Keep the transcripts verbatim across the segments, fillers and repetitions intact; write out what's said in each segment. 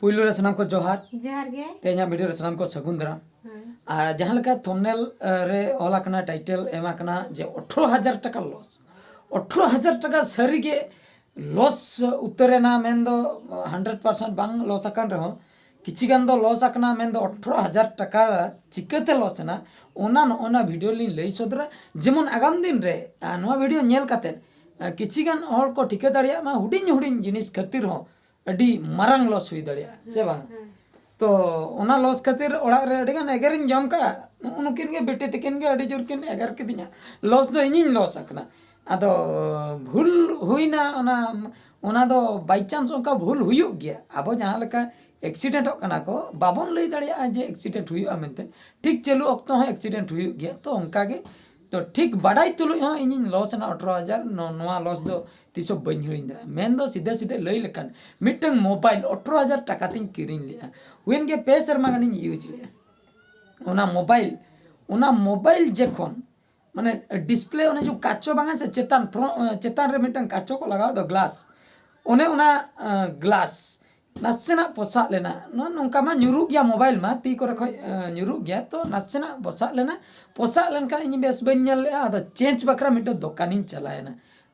ᱯᱩᱭᱞᱩ ᱨᱮ ᱥᱟᱱᱟᱢ ᱠᱚ ᱡᱚᱦᱟᱨ᱾ ᱡᱚᱦᱟᱨ ᱜᱮ᱾ ᱛᱮᱦᱮᱧᱟᱜ ᱵᱷᱤᱰᱤᱭᱳ ᱨᱮ ᱥᱟᱱᱟᱢ ᱠᱚ ᱥᱟᱹᱜᱩᱱ ᱫᱟᱨᱟᱢ᱾ ᱦᱳᱭ᱾ ᱟᱨ ᱡᱟᱦᱟᱸ ᱞᱮᱠᱟ ᱛᱷᱚᱢᱱᱮᱞ ᱨᱮ ᱚᱞ ᱟᱠᱟᱱᱟ, ᱴᱟᱭᱴᱮᱞ ᱮᱢ ᱟᱠᱟᱱᱟ ᱡᱮ ᱟᱴᱷᱨᱚ ᱦᱟᱡᱟᱨ ᱴᱟᱠᱟ ᱞᱚᱥ, ᱟᱴᱷᱨᱚ ᱦᱟᱡᱟᱨ ᱴᱟᱠᱟ ᱥᱟᱹᱨᱤᱜᱮ ᱞᱚᱥ ᱩᱛᱟᱹᱨ ᱮᱱᱟ ᱢᱮᱱᱫᱚ ᱦᱟᱱᱰᱨᱮᱰ ᱯᱟᱨᱥᱮᱱᱴ ᱵᱟᱝ ᱞᱚᱥ ᱟᱠᱟᱱ ᱨᱮᱦᱚᱸ, ᱠᱤᱪᱷᱤ ᱜᱟᱱ ᱫᱚ ᱞᱚᱥ ᱟᱠᱟᱱᱟ ᱢᱮᱱᱫᱚ ᱟᱴᱷᱨᱚ ᱦᱟᱡᱟᱨ ᱴᱟᱠᱟ ᱪᱤᱠᱟᱹᱛᱮ ᱞᱚᱥ ᱮᱱᱟ, ᱚᱱᱟ ᱱᱚᱜᱼᱚ ᱱᱟ ᱵᱷᱤᱰᱤᱭᱳ ᱞᱤᱧ ᱞᱟᱹᱭ ᱥᱚᱫᱚᱨᱟ᱾ ᱡᱮᱢᱚᱱ ᱟᱜᱟᱢ ᱫᱤᱱ ᱨᱮ ᱟᱨ ᱱᱚᱣᱟ ᱵᱷᱤᱰᱤᱭᱳ ᱧᱮᱞ ᱠᱟᱛᱮᱫ ᱟᱨ ᱠᱤᱪᱷᱤ ᱜᱟᱱ ᱦᱚᱲ ᱠᱚ ᱴᱷᱤᱠᱟᱹ ᱫᱟᱲᱮᱭᱟᱜ ᱢᱟ, ᱦᱩᱰᱤᱧ ᱦᱩᱰᱤᱧ ᱡᱤᱱᱤᱥ ᱠᱷᱟᱹᱛᱤᱨ ᱦᱚᱸ ᱟᱹᱰᱤ ᱢᱟᱨᱟᱝ ᱞᱚᱥ ᱦᱩᱭ ᱫᱟᱲᱮᱭᱟᱜᱼᱟ, ᱥᱮ ᱵᱟᱝ? ᱦᱮᱸ᱾ ᱛᱚ ᱚᱱᱟ ᱞᱚᱥ ᱠᱷᱟᱹᱛᱤᱨ ᱚᱲᱟᱜ ᱨᱮ ᱟᱹᱰᱤ ᱜᱟᱱ ᱮᱜᱮᱨᱤᱧ ᱡᱚᱢ ᱠᱟᱜᱼᱟ᱾ ᱱᱩᱜᱼᱩ ᱱᱩᱠᱤᱱ ᱜᱮ, ᱵᱤᱴᱤ ᱛᱟᱹᱠᱤᱱ ᱜᱮ ᱟᱹᱰᱤ ᱡᱳᱨ ᱠᱤᱱ ᱮᱜᱮᱨ ᱠᱤᱫᱤᱧᱟ, ᱞᱚᱥ ᱫᱚ ᱤᱧᱤᱧ ᱞᱚᱥ ᱟᱠᱟᱱᱟ᱾ ᱟᱫᱚ ᱵᱷᱩᱞ ᱦᱩᱭᱱᱟ, ᱚᱱᱟ ᱚᱱᱟ ᱫᱚ ᱵᱟᱭ ᱪᱟᱱᱥ ᱚᱱᱠᱟ ᱵᱷᱩᱞ ᱦᱩᱭᱩᱜ ᱜᱮᱭᱟ᱾ ᱟᱵᱚ ᱡᱟᱦᱟᱸ ᱞᱮᱠᱟ ᱮᱠᱥᱤᱰᱮᱱᱴᱚᱜ ᱠᱟᱱᱟ ᱠᱚ, ᱵᱟᱵᱚᱱ ᱞᱟᱹᱭ ᱫᱟᱲᱮᱭᱟᱜᱼᱟ ᱡᱮ ᱮᱠᱥᱤᱰᱮᱱᱴ ᱦᱩᱭᱩᱜᱼᱟ ᱢᱮᱱᱛᱮ᱾ ᱴᱷᱤᱠ ᱪᱟᱹᱞᱩ ᱚᱠᱛᱚ ᱦᱚᱸ ᱮᱠᱥᱤᱰᱮᱱᱴ ᱦᱩᱭᱩᱜ ᱜᱮᱭᱟ᱾ ᱛᱚ ᱚᱱᱠᱟ ᱜᱮ, ᱛᱚ ᱴᱷᱤᱠ ᱵᱟᱰᱟᱭ ᱛᱩᱞᱩᱡ ᱦᱚᱸ ᱤᱧᱤᱧ ᱞᱚᱥ ᱮᱱᱟ ᱟᱴᱷᱨᱚ ᱦᱟᱡᱟᱨ᱾ ᱱᱚ- ᱱᱚᱣᱟ ᱞᱚᱥ ᱫᱚ ᱛᱤᱥ ᱦᱚᱸ ᱵᱟᱹᱧ ᱦᱤᱲᱤᱧ ᱫᱟᱲᱮᱭᱟᱜᱼᱟ᱾ ᱢᱮᱱᱫᱚ ᱥᱤᱫᱷᱟᱹ ᱥᱤᱫᱷᱟᱹ ᱞᱟᱹᱭ ᱞᱮᱠᱷᱟᱱ, ᱢᱤᱫᱴᱟᱝ ᱢᱳᱵᱟᱭᱤᱞ ᱟᱴᱷᱨᱚ ᱦᱟᱡᱟᱨ ᱴᱟᱠᱟ ᱛᱤᱧ ᱠᱤᱨᱤᱧ ᱞᱮᱜᱼᱟ᱾ ᱦᱩᱭᱮᱱ ᱜᱮ ᱯᱮ ᱥᱮᱨᱢᱟ ᱜᱟᱱᱤᱧ ᱤᱭᱩᱡᱽ ᱞᱮᱜᱼᱟ ᱚᱱᱟ ᱢᱳᱵᱟᱭᱤᱞ᱾ ᱚᱱᱟ ᱢᱳᱵᱟᱭᱤᱞ ᱡᱚᱠᱷᱚᱱ ᱢᱟᱱᱮ ᱰᱤᱥᱯᱞᱮ ᱚᱱᱮ ᱡᱮ ᱠᱟᱪᱚ ᱵᱟᱝᱟ ᱥᱮ, ᱪᱮᱛᱟᱱ ᱯᱷᱨᱚ- ᱪᱮᱛᱟᱱ ᱨᱮ ᱢᱤᱫᱴᱟᱝ ᱠᱟᱪᱚ ᱠᱚ ᱞᱟᱜᱟᱣ ᱫᱚ, ᱜᱞᱟᱥ, ᱚᱱᱮ ᱚᱱᱟ ᱜᱞᱟᱥ ᱱᱟᱥᱮᱱᱟᱜ ᱯᱚᱥᱟᱜ ᱞᱮᱱᱟ᱾ ᱱᱚᱣᱟ ᱱᱚᱝᱠᱟ ᱢᱟ ᱧᱩᱨᱩᱜ ᱜᱮᱭᱟ, ᱢᱳᱵᱟᱭᱤᱞ ᱢᱟ ᱛᱤ ᱠᱚᱨᱮ ᱠᱷᱚᱡ ᱮ, ᱧᱩᱨᱩᱜ ᱜᱮᱭᱟ᱾ ᱛᱚ ᱱᱟᱥᱮᱱᱟᱜ ᱯᱚᱥᱟᱜ ᱞᱮᱱᱟ᱾ ᱯᱚᱥᱟᱜ ᱞᱮᱱᱠᱷᱟᱱ ᱤᱧ ᱵᱮᱥ ᱵᱟᱹᱧ ᱧᱮᱞ ᱞᱮᱜᱼᱟ᱾ ᱟᱫᱚ ᱪᱮᱧᱡᱽ ᱵᱟᱠᱷᱨᱟ ᱢᱤᱫᱴᱮᱱ ᱫᱚᱠᱟᱱᱤᱧ ᱪᱟᱞᱟᱣᱮᱱᱟ᱾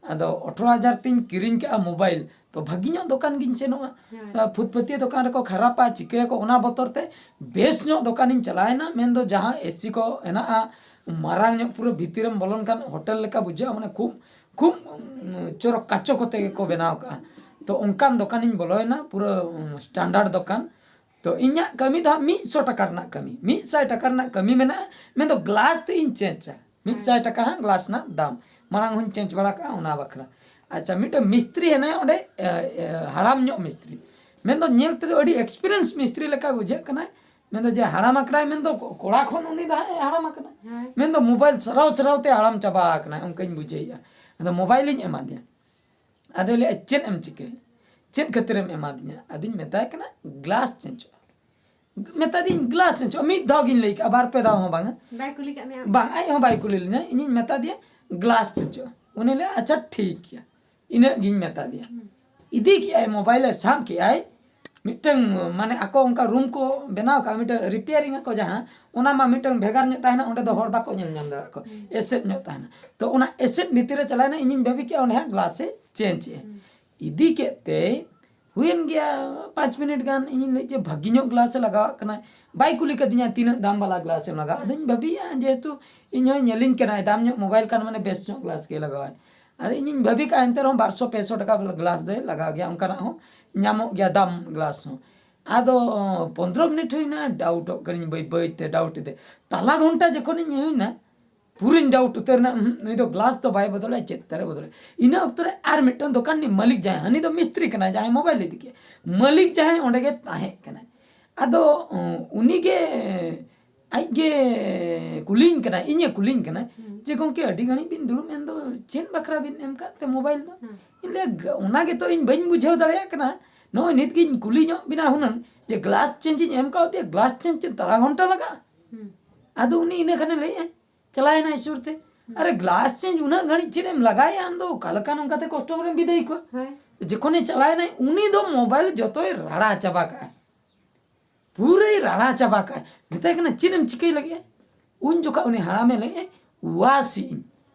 ᱟᱫᱚ ᱟᱴᱷᱨᱚ ᱦᱟᱡᱟᱨ ᱛᱤᱧ ᱠᱤᱨᱤᱧ ᱠᱟᱜᱼᱟ ᱢᱳᱵᱟᱭᱤᱞ, ᱛᱚ ᱵᱷᱟᱹᱜᱤ ᱧᱚᱜ ᱫᱚᱠᱟᱱ ᱜᱤᱧ ᱥᱮᱱᱚᱜᱼᱟ᱾ ᱦᱮᱸ᱾ ᱟ, ᱯᱷᱩᱴᱯᱟᱹᱛᱤᱭᱟᱹ ᱫᱚᱠᱟᱱ ᱨᱮᱠᱚ ᱠᱷᱟᱨᱟᱯᱟ, ᱪᱤᱠᱟᱹᱭᱟᱠᱚ, ᱚᱱᱟ ᱵᱚᱛᱚᱨ ᱛᱮ ᱵᱮᱥ ᱧᱚᱜ ᱫᱚᱠᱟᱱᱤᱧ ᱪᱟᱞᱟᱣᱮᱱᱟ᱾ ᱢᱮᱱᱫᱚ ᱡᱟᱦᱟᱸ ᱮᱥᱤ ᱠᱚ ᱦᱮᱱᱟᱜᱼᱟ, ᱢᱟᱨᱟᱝ ᱧᱚᱜ, ᱯᱩᱨᱟᱹ ᱵᱷᱤᱛᱤᱨᱮᱢ ᱵᱚᱞᱚᱱ ᱠᱷᱟᱱ ᱦᱳᱴᱮᱞ ᱞᱮᱠᱟ ᱵᱩᱡᱷᱟᱹᱜᱼᱟ, ᱢᱟᱱᱮ ᱠᱷᱩᱵ ᱠᱷᱩᱵ ᱩᱢ, ᱪᱚᱨᱚᱠ ᱠᱟᱪᱚ ᱠᱚᱛᱮ ᱜᱮᱠᱚ ᱵᱮᱱᱟᱣ ᱠᱟᱜᱼᱟ᱾ ᱛᱚ ᱚᱱᱠᱟᱱ ᱫᱚᱠᱟᱱᱤᱧ ᱵᱚᱞᱚᱭᱮᱱᱟ, ᱯᱩᱨᱟᱹ ᱩᱢ, ᱥᱴᱟᱱᱰᱟᱨᱰ ᱫᱚᱠᱟᱱ᱾ ᱛᱚ ᱤᱧᱟᱹᱜ ᱠᱟᱹᱢᱤ ᱫᱚ ᱦᱟᱸᱜ ᱢᱤᱫ ᱥᱚ ᱴᱟᱠᱟ ᱨᱮᱱᱟᱜ ᱠᱟᱹᱢᱤ, ᱢᱤᱫ ᱥᱟᱭ ᱴᱟᱠᱟ ᱨᱮᱱᱟᱜ ᱠᱟᱹᱢᱤ ᱢᱮᱱᱟᱜᱼᱟ, ᱢᱮᱱᱫᱚ ᱜᱞᱟᱥ ᱛᱮ ᱤᱧ ᱪᱮᱧᱡᱟ᱾ ᱢᱤᱫ ᱥᱟᱭ ᱴᱟᱠᱟ ᱦᱟᱸᱜ ᱜᱞᱟᱥ ᱨᱮᱱᱟᱜ ᱫᱟᱢ, ᱢᱟᱲᱟᱝ ᱦᱚᱸᱧ ᱪᱮᱧᱡᱽ ᱵᱟᱲᱟ ᱠᱟᱜᱼᱟ ᱚᱱᱟ ᱵᱟᱠᱷᱨᱟ᱾ ᱟᱪᱪᱷᱟ, ᱢᱤᱫᱴᱮᱱ ᱢᱤᱥᱛᱨᱤ ᱦᱮᱱᱟᱭᱟ ᱚᱸᱰᱮ, ᱮ, ᱮ, ᱦᱟᱲᱟᱢ ᱧᱚᱜ ᱢᱤᱥᱛᱨᱤ, ᱢᱮᱱᱫᱚ ᱧᱮᱞ ᱛᱮᱫᱚ ᱟᱹᱰᱤ ᱮᱠᱥᱯᱤᱨᱤᱭᱮᱱᱥ ᱢᱤᱥᱛᱨᱤ ᱞᱮᱠᱟ ᱵᱩᱡᱷᱟᱹᱜ ᱠᱟᱱᱟᱭ᱾ ᱢᱮᱱᱫᱚ ᱡᱮ ᱦᱟᱲᱟᱢ ᱟᱠᱟᱱᱟᱭ, ᱢᱮᱱᱫᱚ ᱠᱚᱲᱟ ᱠᱷᱚᱱ ᱩᱱᱤ ᱫᱚ ᱦᱟᱸᱜ ᱮ ᱦᱟᱲᱟᱢ ᱟᱠᱟᱱᱟ᱾ ᱦᱳᱭ᱾ ᱢᱮᱱᱫᱚ ᱢᱳᱵᱟᱭᱤᱞ ᱥᱟᱨᱟᱣ ᱥᱟᱨᱟᱣ ᱛᱮ ᱦᱟᱲᱟᱢ ᱪᱟᱵᱟ ᱟᱠᱟᱱᱟᱭ, ᱚᱱᱠᱟᱧ ᱵᱩᱡᱷᱟᱹᱣᱮᱫᱼᱟ᱾ ᱟᱫᱚ ᱢᱳᱵᱟᱭᱤᱞᱤᱧ ᱮᱢᱟᱫᱮᱭᱟ᱾ ᱟᱫᱚᱭ ᱞᱟᱹᱭᱟ, "ᱪᱮᱫ ᱮᱢ ᱪᱤᱠᱟᱹᱭᱟ? ᱪᱮᱫ ᱠᱷᱟᱹᱛᱤᱨᱮᱢ ᱮᱢᱟᱫᱤᱧᱟ?" ᱟᱫᱚᱧ ᱢᱮᱛᱟᱭ ᱠᱟᱱᱟ, "ᱜᱞᱟᱥ ᱪᱮᱧᱡᱚᱜᱼᱟ᱾" ᱢᱮᱛᱟᱫᱤᱧ, "ᱜᱞᱟᱥ ᱪᱮᱧᱡᱚᱜᱼᱟ?" ᱢᱤᱫ ᱫᱷᱟᱣ ᱜᱤᱧ ᱞᱟᱹᱭ ᱠᱟᱜᱼᱟ, ᱵᱟᱨ ᱯᱮ ᱫᱷᱟᱣ ᱦᱚᱸ ᱵᱟᱝᱟ᱾ ᱵᱟᱭ ᱠᱩᱞᱤ ᱠᱟᱜ ᱢᱮᱭᱟ? ᱵᱟᱝ, ᱟᱡ ᱦᱚᱸ ᱵᱟᱭ ᱠᱩᱞᱤ ᱞᱤᱧᱟ᱾ ᱤᱧᱤᱧ ᱢᱮᱛᱟ ᱫᱮᱭᱟ, "ᱜᱞᱟᱥ ᱪᱮᱧᱡᱚᱜᱼᱟ?" ᱩᱱᱤ ᱞᱟᱹᱭᱟ, "ᱟᱪᱪᱷᱟ, ᱴᱷᱤᱠ ᱜᱮᱭᱟ᱾" ᱤᱱᱟᱹᱜ ᱜᱤᱧ ᱢᱮᱛᱟ ᱫᱮᱭᱟ᱾ ᱤᱫᱤ ᱠᱮᱜᱼᱟᱭ, ᱢᱳᱵᱟᱭᱤᱞᱮ ᱥᱟᱵ ᱠᱮᱜᱼᱟᱭ, ᱢᱤᱫᱴᱟᱝ ᱢᱟᱱᱮ ᱟᱠᱚ ᱚᱱᱠᱟ ᱨᱩᱢ ᱠᱚ ᱵᱮᱱᱟᱣ ᱠᱟᱜᱼᱟ, ᱢᱤᱫᱴᱟᱝ ᱨᱤᱯᱮᱭᱟᱨᱤᱝ ᱟᱠᱚ ᱡᱟᱦᱟᱸ, ᱚᱱᱟ ᱢᱟ ᱢᱤᱫᱴᱟᱝ ᱵᱷᱮᱜᱟᱨ ᱧᱚᱜ ᱛᱟᱦᱮᱱᱟ, ᱚᱸᱰᱮ ᱫᱚ ᱦᱚᱲ ᱵᱟᱠᱚ ᱧᱮᱞ ᱧᱟᱢ ᱫᱟᱲᱮᱭᱟᱜ ᱠᱚ, ᱮᱥᱮᱫ ᱧᱚᱜ ᱛᱟᱦᱮᱱᱟ᱾ ᱛᱚ ᱚᱱᱟ ᱮᱥᱮᱫ ᱵᱷᱤᱛᱤᱨ ᱨᱮ ᱪᱟᱞᱟᱣᱮᱱᱟ, ᱤᱧᱤᱧ ᱵᱷᱟᱹᱵᱤ ᱠᱮᱜᱼᱟ ᱚᱸᱰᱮ ᱦᱟᱸᱜ ᱜᱞᱟᱥ ᱮ ᱪᱮᱧᱡᱽ ᱮᱜᱼᱟ᱾ ᱤᱫᱤ ᱠᱮᱫ ᱛᱮ ᱦᱩᱭᱮᱱ ᱜᱮᱭᱟ ᱯᱟᱸᱪ ᱢᱤᱱᱤᱴ ᱜᱟᱱ, ᱤᱧᱤᱧ ᱞᱟᱹᱭ ᱡᱮ ᱵᱷᱟᱹᱜᱤ ᱧᱚᱜ ᱜᱞᱟᱥ ᱮ ᱞᱟᱜᱟᱣᱟᱜ ᱠᱟᱱᱟ, ᱵᱟᱭ ᱠᱩᱞᱤ ᱠᱟᱫᱤᱧᱟ ᱛᱤᱱᱟᱹᱜ ᱫᱟᱢ ᱵᱟᱞᱟ ᱜᱞᱟᱥ ᱮᱢ ᱞᱟᱜᱟᱣᱟ᱾ ᱟᱫᱚᱧ ᱵᱷᱟᱹᱵᱤᱭᱮᱜᱼᱟ ᱡᱮᱦᱮᱛᱩ ᱤᱧ ᱦᱚᱸᱭ ᱧᱮᱞᱤᱧ ᱠᱟᱱᱟᱭ, ᱫᱟᱢ ᱧᱚᱜ ᱢᱳᱵᱟᱭᱤᱞ ᱠᱟᱱ ᱢᱟᱱᱮ ᱵᱮᱥ ᱧᱚᱜ ᱜᱞᱟᱥ ᱜᱮ ᱞᱟᱜᱟᱣᱟᱭ᱾ ᱟᱫᱚ ᱤᱧᱤᱧ ᱵᱷᱟᱹᱵᱤ ᱠᱟᱜᱼᱟ ᱮᱱᱛᱮ ᱨᱮᱦᱚᱸ ᱵᱟᱨᱥᱚ ᱯᱮᱥᱚ ᱴᱟᱠᱟ ᱜᱞᱟᱥ ᱫᱚᱭ ᱞᱟᱜᱟᱣ ᱜᱮᱭᱟ, ᱚᱱᱠᱟᱱᱟᱜ ᱦᱚᱸ ᱧᱟᱢᱚᱜ ᱜᱮᱭᱟ ᱫᱟᱢ ᱜᱞᱟᱥ ᱦᱚᱸ᱾ ᱟᱫᱚ ᱯᱚᱱᱫᱽᱨᱚ ᱢᱤᱱᱤᱴ ᱦᱩᱭᱱᱟ, ᱰᱟᱣᱩᱴᱚᱜ ᱠᱟᱹᱱᱟᱹᱧ ᱵᱟᱹᱭ ᱵᱟᱹᱭᱛᱮ, ᱰᱟᱣᱩᱴ ᱤᱫᱤ ᱛᱟᱞᱟ ᱜᱷᱚᱱᱴᱟ ᱡᱚᱠᱷᱚᱱᱤᱧ ᱦᱩᱭᱱᱟ, ᱯᱩᱨᱟᱹᱧ ᱰᱟᱣᱩᱴ ᱩᱛᱟᱹᱨ ᱮᱱᱟ, ᱩᱸᱦᱩᱸ, ᱱᱩᱭ ᱫᱚ ᱜᱞᱟᱥ ᱫᱚ ᱵᱟᱭ ᱵᱚᱫᱚᱞᱟ, ᱪᱮᱫ ᱛᱟᱨᱮ ᱵᱚᱫᱚᱞᱟ᱾ ᱤᱱᱟᱹ ᱚᱠᱛᱚ ᱨᱮ ᱟᱨ ᱢᱤᱫᱴᱟᱝ ᱫᱚᱠᱟᱱ ᱨᱤᱱᱤᱡ ᱢᱟᱹᱞᱤᱠ ᱡᱟᱦᱟᱸᱭ, ᱦᱟᱹᱱᱤ ᱫᱚ ᱢᱤᱥᱛᱨᱤ ᱠᱟᱱᱟᱭ, ᱡᱟᱦᱟᱸᱭ ᱢᱳᱵᱟᱭᱤᱞ ᱤᱫᱤ ᱠᱮᱫ, ᱢᱟᱹᱞᱤᱠ ᱡᱟᱦᱟᱸᱭ ᱚᱸᱰᱮ ᱜᱮ ᱛᱟᱦᱮᱸ ᱠᱟᱱᱟᱭ᱾ ᱟᱫᱚ ᱩᱸ, ᱩᱱᱤ ᱜᱮ ᱟᱡ ᱜᱮ ᱠᱩᱞᱤᱧ ᱠᱟᱱᱟᱭ, ᱤᱧᱮ ᱠᱩᱞᱤᱧ ᱠᱟᱱᱟᱭ ᱦᱩᱸ᱾ ᱡᱮ, "ᱜᱚᱢᱠᱮ, ᱟᱹᱰᱤ ᱜᱷᱟᱹᱲᱤᱡ ᱵᱤᱱ ᱫᱩᱲᱩᱵ ᱮᱱ ᱫᱚ, ᱪᱮᱫ ᱵᱟᱠᱷᱨᱟ ᱵᱤᱱ ᱮᱢ ᱠᱟᱫ ᱛᱮ ᱢᱳᱵᱟᱭᱤᱞ ᱫᱚ?" ᱦᱩᱸ᱾ ᱤᱧ ᱞᱟᱹᱭᱟ, "ᱜ-, ᱚᱱᱟ ᱜᱮᱛᱚ ᱤᱧ ᱵᱟᱹᱧ ᱵᱩᱡᱷᱟᱹᱣ ᱫᱟᱲᱮᱭᱟᱜ ᱠᱟᱱᱟ, ᱱᱚᱜᱼᱚᱭ ᱱᱤᱛ ᱜᱤᱧ ᱠᱩᱞᱤ ᱧᱚᱜ ᱵᱤᱱᱟ ᱦᱩᱱᱟᱹᱝ ᱡᱮ ᱜᱞᱟᱥ ᱪᱮᱧᱡᱽ ᱤᱧ ᱮᱢ ᱠᱟᱣᱫᱮᱭᱟ, ᱜᱞᱟᱥ ᱪᱮᱧᱡᱽ ᱪᱮᱫ ᱛᱟᱞᱟ ᱜᱷᱚᱱᱴᱟ ᱞᱟᱜᱟᱜᱼᱟ?" ᱦᱩᱸ᱾ ᱟᱫᱚ ᱩᱱᱤ ᱤᱱᱟᱹ ᱠᱷᱟᱱᱮ ᱞᱟᱹᱭᱮᱜᱼᱟᱭ, ᱪᱟᱞᱟᱣᱮᱱᱟᱭ ᱥᱩᱨ ᱛᱮ, ᱦᱩᱸ᱾ "ᱟᱨᱮ, ᱜᱞᱟᱥ ᱪᱮᱧᱡᱽ ᱩᱱᱟᱹᱜ ᱜᱷᱟᱹᱲᱤᱡ ᱪᱮᱫ ᱮᱢ ᱞᱟᱜᱟᱭᱮᱜᱼᱟ ᱟᱢ ᱫᱚ? ᱚᱠᱟ ᱞᱮᱠᱟᱱ ᱚᱱᱠᱟᱛᱮ ᱠᱟᱥᱴᱚᱢᱟᱨᱮᱢ ᱵᱤᱫᱟᱹᱭ ᱠᱚᱣᱟ?" ᱦᱳᱭ᱾ ᱡᱚᱠᱷᱚᱱᱮ ᱪᱟᱞᱟᱣᱮᱱᱟᱭ, ᱩᱱᱤ ᱫᱚ ᱢᱳᱵᱟᱭᱤᱞ ᱡᱚᱛᱚᱭ ᱨᱟᱲᱟ ᱪᱟᱵᱟ ᱠᱟᱜᱼᱟ, ᱯᱩᱨᱟᱹᱭ ᱨᱟᱲᱟ ᱪᱟᱵᱟ ᱠᱟᱜᱼᱟ᱾ ᱢᱮᱛᱟᱭ ᱠᱟᱱᱟ, "ᱪᱮᱫ ᱮᱢ ᱪᱤᱠᱟᱹᱭ ᱞᱟᱹᱜᱤᱫ?" ᱩᱱ ᱡᱚᱠᱷᱟ ᱩᱱᱤ ᱦᱟᱲᱟᱢᱮ ᱞᱟᱹᱭᱮᱜᱼᱟᱭ, "ᱣᱟᱥ ᱤᱧ,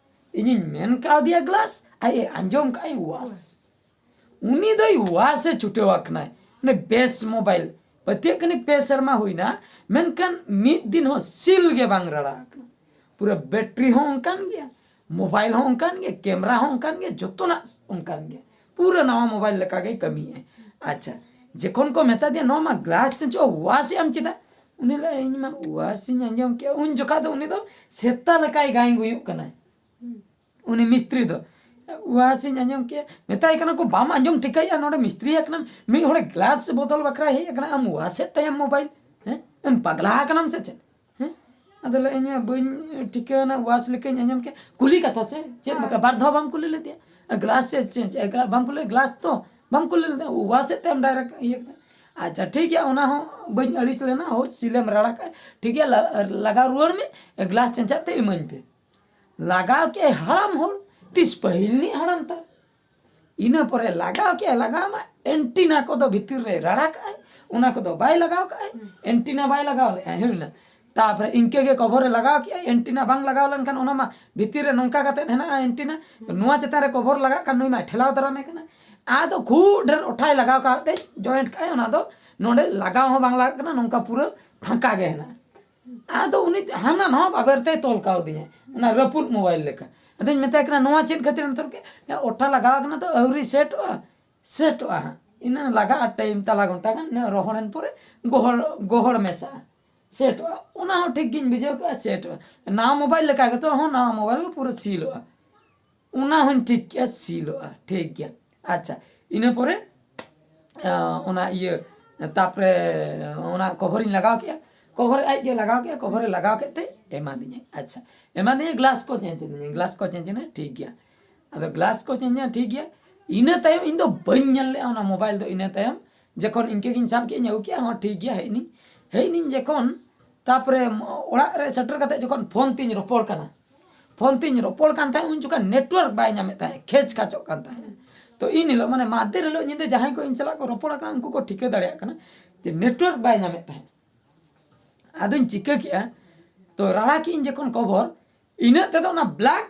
ᱤᱧᱤᱧ ᱢᱮᱱ ᱠᱟᱣᱫᱮᱭᱟ ᱜᱞᱟᱥ, ᱟᱡ ᱮ ᱟᱸᱡᱚᱢ ᱠᱟᱜᱼᱟᱭ ᱣᱟᱥ᱾ ᱩᱱᱤ ᱫᱚᱭ ᱣᱟᱥ ᱮ ᱪᱷᱩᱴᱟᱹᱣ ᱟᱠᱟᱱᱟᱭ, ᱢᱟᱱᱮ ᱵᱮᱥ ᱢᱳᱵᱟᱭᱤᱞ, ᱯᱟᱹᱛᱭᱟᱹᱜ ᱠᱟᱹᱱᱟᱹᱧ ᱯᱮ ᱥᱮᱨᱢᱟ ᱦᱩᱭᱱᱟ, ᱢᱮᱱᱠᱷᱟᱱ ᱢᱤᱫ ᱫᱤᱱ ᱦᱚᱸ ᱥᱤᱞ ᱜᱮ ᱵᱟᱝ ᱨᱟᱲᱟ ᱟᱠᱟᱱᱟ᱾ ᱯᱩᱨᱟᱹ ᱵᱮᱴᱨᱤ ᱦᱚᱸ ᱚᱱᱠᱟᱱ ᱜᱮᱭᱟ, ᱢᱳᱵᱟᱭᱤᱞ ᱦᱚᱸ ᱚᱱᱠᱟᱱ ᱜᱮᱭᱟ, ᱠᱮᱢᱨᱟ ᱦᱚᱸ ᱚᱱᱠᱟᱱ ᱜᱮᱭᱟ, ᱡᱚᱛᱚᱱᱟᱜ ᱚᱱᱠᱟᱱ ᱜᱮᱭᱟ, ᱯᱩᱨᱟᱹ ᱱᱟᱣᱟ ᱢᱳᱵᱟᱭᱤᱞ ᱞᱮᱠᱟ ᱜᱮᱭ ᱠᱟᱹᱢᱤᱭᱮᱜᱼᱟᱭ᱾" ᱟᱪᱪᱷᱟ, ᱡᱚᱠᱷᱚᱱ ᱠᱚ ᱢᱮᱛᱟ ᱫᱮᱭᱟ, "ᱱᱚᱣᱟ ᱢᱟ ᱜᱞᱟᱥ ᱪᱮᱧᱡᱚᱜᱼᱟ, ᱣᱟᱥ ᱮᱜ ᱟᱢ ᱪᱮᱫᱟᱜ?" ᱩᱱᱤ ᱞᱟᱹᱭ, "ᱤᱧ ᱢᱟ ᱣᱟᱥ ᱤᱧ ᱟᱸᱡᱚᱢ ᱠᱮᱜᱼᱟ᱾" ᱩᱱ ᱡᱚᱠᱷᱟ ᱫᱚ ᱩᱱᱤ ᱫᱚ ᱥᱮᱛᱟ ᱞᱮᱠᱟᱭ ᱜᱟᱭ ᱜᱩᱭᱩᱜ ᱠᱟᱱᱟᱭ᱾ ᱦᱩᱸ᱾ ᱩᱱᱤ ᱢᱤᱥᱛᱨᱤ ᱫᱚ, "ᱣᱟᱥ ᱤᱧ ᱟᱸᱡᱚᱢ ᱠᱮᱜᱼᱟ", ᱢᱮᱛᱟᱭ ᱠᱟᱱᱟ ᱠᱚ, "ᱵᱟᱢ ᱟᱸᱡᱚᱢ ᱴᱷᱤᱠᱟᱹᱭᱮᱜᱼᱟ, ᱱᱚᱰᱮ ᱢᱤᱥᱛᱨᱤ ᱟᱠᱟᱱᱟᱢ, ᱢᱤᱫ ᱦᱚᱲᱮ ᱜᱞᱟᱥ ᱵᱚᱫᱚᱞ ᱵᱟᱠᱷᱨᱟ ᱦᱮᱡ ᱟᱠᱟᱱᱟ, ᱟᱢ ᱣᱟᱥᱮᱫ ᱛᱟᱭᱟᱢ ᱢᱳᱵᱟᱭᱤᱞ, ᱦᱮᱸ? ᱮᱢ ᱯᱟᱜᱽᱞᱟ ᱟᱠᱟᱱᱟᱢ ᱥᱮ ᱪᱮᱫ?" ᱦᱮᱸ? ᱟᱫᱚ ᱞᱟᱹᱭ, "ᱤᱧ ᱢᱟ ᱵᱟᱹᱧ ᱴᱷᱤᱠᱟᱹ ᱟᱱᱟ, ᱣᱟᱥ ᱞᱮᱠᱟᱧ ᱟᱸᱡᱚᱢ ᱠᱮᱜᱼᱟ, ᱠᱩᱞᱤ ᱠᱟᱛᱷᱟ ᱥᱮ ᱪᱮᱫ ᱦᱮᱸ᱾ ᱞᱮᱠᱟ, ᱵᱟᱨ ᱫᱷᱟᱣ ᱵᱟᱢ ᱠᱩᱞᱤ ᱞᱮᱫᱮᱭᱟ? ᱜᱞᱟᱥ ᱪᱮ ᱪᱮ ᱪᱮ ᱜᱞᱟ-, ᱵᱟᱢ ᱠᱩᱞᱤ, ᱜᱞᱟᱥ ᱛᱚ ᱵᱟᱢ ᱠᱩᱞᱤ ᱞᱮᱫᱮᱭᱟ, ᱣᱟᱥᱮᱫ ᱛᱟᱭᱟᱢ ᱰᱟᱭᱨᱮᱠᱴ ᱤᱭᱟᱹ ᱠᱮᱫᱟ?" ᱟᱪᱪᱷᱟ, ᱴᱷᱤᱠ ᱜᱮᱭᱟ, ᱚᱱᱟ ᱦᱚᱸ ᱵᱟᱹᱧ ᱟᱹᱲᱤᱥ ᱞᱮᱱᱟ, ᱦᱳᱭ, ᱥᱤᱞᱮᱢ ᱨᱟᱲᱟ ᱠᱟᱜᱼᱟ, ᱴᱷᱤᱠ ᱜᱮᱭᱟ, ᱞᱟ-, ᱞᱟᱜᱟᱣ ᱨᱩᱣᱟᱹᱲ ᱢᱮ, ᱜᱞᱟᱥ ᱪᱮᱧᱡᱟᱜ ᱛᱮ ᱤᱢᱟᱹᱧ ᱯᱮ᱾ ᱞᱟᱜᱟᱣ ᱠᱮᱜᱼᱟᱭ ᱦᱟᱲᱟᱢ ᱦᱚᱲ, ᱛᱤᱥ ᱯᱟᱹᱦᱤᱞ ᱨᱤᱱᱤᱡ ᱦᱟᱲᱟᱢ ᱛᱟᱭ᱾ ᱤᱱᱟᱹ ᱯᱚᱨᱮ ᱞᱟᱜᱟᱣ ᱠᱮᱜᱼᱟᱭ, ᱞᱟᱜᱟᱣ ᱢᱟ ᱮᱱᱴᱤᱱᱟ ᱠᱚᱫᱚ ᱵᱷᱤᱛᱤᱨ ᱨᱮ ᱨᱟᱲᱟ ᱠᱟᱜᱼᱟᱭ, ᱚᱱᱟ ᱠᱚᱫᱚ ᱵᱟᱭ ᱞᱟᱜᱟᱣ ᱠᱟᱜᱼᱟᱭ᱾ ᱮᱱᱴᱤᱱᱟ ᱵᱟᱭ ᱞᱟᱜᱟᱣ ᱞᱮᱜᱼᱟᱭ, ᱦᱩᱭᱱᱟ᱾ ᱛᱟᱯᱚᱨᱮ ᱤᱱᱠᱟᱹ ᱜᱮ ᱠᱚᱵᱷᱚᱨᱮ ᱞᱟᱜᱟᱣ ᱠᱮᱜᱼᱟᱭ, ᱮᱱᱴᱤᱱᱟ ᱵᱟᱝ ᱞᱟᱜᱟᱣ ᱞᱮᱱᱠᱷᱟᱱ ᱚᱱᱟ ᱢᱟ ᱵᱷᱤᱛᱤᱨ ᱨᱮ ᱱᱚᱝᱠᱟ ᱠᱟᱛᱮ ᱦᱮᱱᱟᱜᱼᱟ ᱮᱱᱴᱤᱱᱟ, ᱱᱚᱣᱟ ᱪᱮᱛᱟᱱ ᱨᱮ ᱠᱚᱵᱷᱚᱨ ᱞᱟᱜᱟᱜ ᱠᱷᱟᱱ ᱱᱩᱭ ᱢᱟᱭ ᱴᱷᱮᱞᱟᱣ ᱫᱟᱨᱟᱢᱮ ᱠᱟᱱᱟ᱾ ᱟᱫᱚ ᱠᱷᱩᱵ ᱰᱷᱮᱨ ᱚᱴᱷᱟᱭ ᱞᱟᱜᱟᱣ ᱠᱟᱜ ᱛᱮ ᱡᱚᱭᱮᱱᱴ ᱠᱟᱜᱼᱟᱭ, ᱚᱱᱟ ᱫᱚ ᱱᱚᱰᱮ ᱞᱟᱜᱟᱣ ᱦᱚᱸ ᱵᱟᱝ ᱞᱟᱜᱟᱜ ᱠᱟᱱᱟ, ᱱᱚᱝᱠᱟ ᱯᱩᱨᱟᱹ ᱯᱷᱟᱸᱠᱟ ᱜᱮ ᱦᱮᱱᱟᱜᱼᱟ᱾ ᱟᱫᱚ ᱩᱱᱤ ᱦᱟᱱᱟ ᱱᱟᱣᱟ ᱵᱟᱵᱮᱨ ᱛᱮᱭ ᱛᱚᱞ ᱠᱟᱣᱫᱤᱧᱟ, ᱚᱱᱟ ᱨᱟᱹᱯᱩᱫ ᱢᱳᱵᱟᱭᱤᱞ ᱞᱮᱠᱟ᱾ ᱟᱫᱚᱧ ᱢᱮᱛᱟᱭ ᱠᱟᱱᱟ, "ᱱᱚᱣᱟ ᱪᱮᱫ ᱠᱷᱟᱹᱛᱤᱨ ᱮᱢ ᱛᱚᱞ ᱠᱮᱫ?" "ᱚᱴᱷᱟ ᱞᱟᱜᱟᱣ ᱠᱟᱱᱟ ᱛᱚ, ᱟᱹᱣᱨᱤ ᱥᱮᱴᱚᱜᱼᱟ, ᱥᱮᱴᱚᱜᱼᱟ ᱦᱟᱸᱜ, ᱤᱱᱟᱹ ᱞᱟᱜᱟᱜᱼᱟ ᱴᱟᱭᱤᱢ, ᱛᱟᱞᱟ ᱜᱷᱚᱱᱴᱟ ᱜᱟᱱ, ᱤᱱᱟᱹ ᱨᱚᱦᱚᱲᱮᱱ ᱯᱚᱨᱮ ᱜᱚᱦᱚᱲ, ᱜᱚᱦᱚᱲ ᱢᱮᱥᱟᱜᱼᱟ, ᱥᱮᱴᱚᱜᱼᱟ᱾" ᱚᱱᱟ ᱦᱚᱸ ᱴᱷᱤᱠ ᱜᱤᱧ ᱵᱩᱡᱷᱟᱹᱣ ᱠᱮᱜᱼᱟ, ᱥᱮᱴᱚᱜᱼᱟ᱾ ᱱᱟᱣᱟ ᱢᱳᱵᱟᱭᱤᱞ ᱞᱮᱠᱟ ᱜᱮᱛᱚ, ᱦᱚᱸ, ᱱᱟᱣᱟ ᱢᱳᱵᱟᱭᱤᱞ ᱜᱮ ᱯᱩᱨᱟᱹ ᱥᱤᱞᱚᱜᱼᱟ᱾ ᱚᱱᱟ ᱦᱚᱸᱧ ᱴᱷᱤᱠ ᱠᱮᱜᱼᱟ, ᱥᱤᱞᱚᱜᱼᱟ, ᱴᱷᱤᱠ ᱜᱮᱭᱟ᱾ ᱟᱪᱪᱷᱟ, ᱤᱱᱟᱹ ᱯᱚᱨᱮ, ᱟᱸ, ᱚᱱᱟ ᱤᱭᱟᱹ, ᱛᱟᱯᱚᱨᱮ ᱚᱱᱟ ᱠᱚᱵᱷᱚᱨᱤᱧ ᱞᱟᱜᱟᱣ ᱠᱮᱜᱼᱟ, ᱠᱚᱵᱷᱚᱨ ᱟᱡ ᱜᱮ ᱞᱟᱜᱟᱣ ᱠᱮᱜᱼᱟ, ᱠᱚᱵᱷᱚᱨᱮ ᱞᱟᱜᱟᱣ ᱠᱮᱫ ᱛᱮ ᱮᱢᱟᱫᱤᱧᱟᱭ᱾ ᱟᱪᱪᱷᱟ, ᱮᱢᱟᱫᱤᱧᱟᱭ, ᱜᱞᱟᱥ ᱠᱚ ᱪᱮᱧᱡᱽ ᱟᱹᱫᱤᱧᱟ, ᱜᱞᱟᱥ ᱠᱚ ᱪᱮᱧᱡᱽ ᱮᱱᱟ, ᱴᱷᱤᱠ ᱜᱮᱭᱟ᱾ ᱟᱫᱚ ᱜᱞᱟᱥ ᱠᱚ ᱪᱮᱧᱡᱽ ᱮᱱᱟ, ᱴᱷᱤᱠ ᱜᱮᱭᱟ᱾ ᱤᱱᱟᱹ ᱛᱟᱭᱚᱢ ᱤᱧ ᱫᱚ ᱵᱟᱹᱧ ᱧᱮᱞ ᱞᱮᱜᱼᱟ ᱚᱱᱟ ᱢᱳᱵᱟᱭᱤᱞ ᱫᱚ᱾ ᱤᱱᱟᱹ ᱛᱟᱭᱚᱢ ᱡᱚᱠᱷᱚᱱ ᱤᱱᱠᱟᱹ ᱜᱤᱧ ᱥᱟᱵ ᱠᱮᱜᱼᱟ, ᱤᱧ ᱟᱹᱜᱩ ᱠᱮᱜᱼᱟ, ᱦᱚᱸ, ᱴᱷᱤᱠ ᱜᱮᱭᱟ, ᱦᱮᱡ ᱮᱱᱤᱧ, ᱦᱮᱡ ᱮᱱᱤᱧ ᱡᱚᱠᱷᱚᱱ, ᱛᱟᱯᱚᱨᱮ ᱚᱲᱟᱜ ᱨᱮ ᱥᱮᱴᱮᱨ ᱠᱟᱛᱮ ᱡᱚᱠᱷᱚᱱ ᱯᱷᱳᱱ ᱛᱤᱧ ᱨᱚᱯᱚᱲ ᱠᱟᱱᱟ, ᱯᱷᱳᱱ ᱛᱤᱧ ᱨᱚᱯᱚᱲ ᱠᱟᱱ ᱛᱟᱦᱮᱸᱫ, ᱩᱱ ᱡᱚᱠᱷᱚᱱ ᱱᱮᱴᱣᱟᱨᱠ ᱵᱟᱭ ᱧᱟᱢᱮᱫ ᱛᱟᱦᱮᱸᱫ, ᱠᱷᱮᱡᱽ ᱠᱷᱟᱪᱚᱜ ᱠᱟᱱ ᱛᱟᱦᱮᱸᱫ᱾ ᱛᱚ, ᱤᱱ ᱦᱤᱞᱳᱜ, ᱢᱟᱱᱮ, ᱢᱟᱫᱮᱨ ᱦᱤᱞᱳᱜ ᱧᱤᱫᱟᱹ ᱡᱟᱦᱟᱸᱭ ᱠᱚ ᱤᱧ ᱥᱟᱞᱟᱜ ᱠᱚ ᱨᱚᱯᱚᱲ ᱠᱟᱱᱟ, ᱩᱱᱠᱩ ᱠᱚ ᱴᱷᱤᱠᱟᱹ ᱫᱟᱲᱮᱭᱟᱜ ᱠᱟᱱᱟ ᱡᱮ ᱱᱮᱴᱣᱟᱨᱠ ᱵᱟᱭ ᱧᱟᱢᱮᱫ ᱛᱟᱦᱮᱸᱫ᱾ ᱟᱫᱚᱧ ᱪᱤᱠᱟᱹ ᱠᱮᱜᱼᱟ, ᱛᱚ, ᱨᱟᱲᱟ ᱠᱮᱜᱼᱟᱹᱧ ᱡᱚᱠᱷᱚᱱ ᱠᱚᱵᱷᱚᱨ, ᱤᱱᱟᱹᱜ ᱛᱮᱫᱚ ᱚᱱᱟ ᱵᱞᱮᱠ,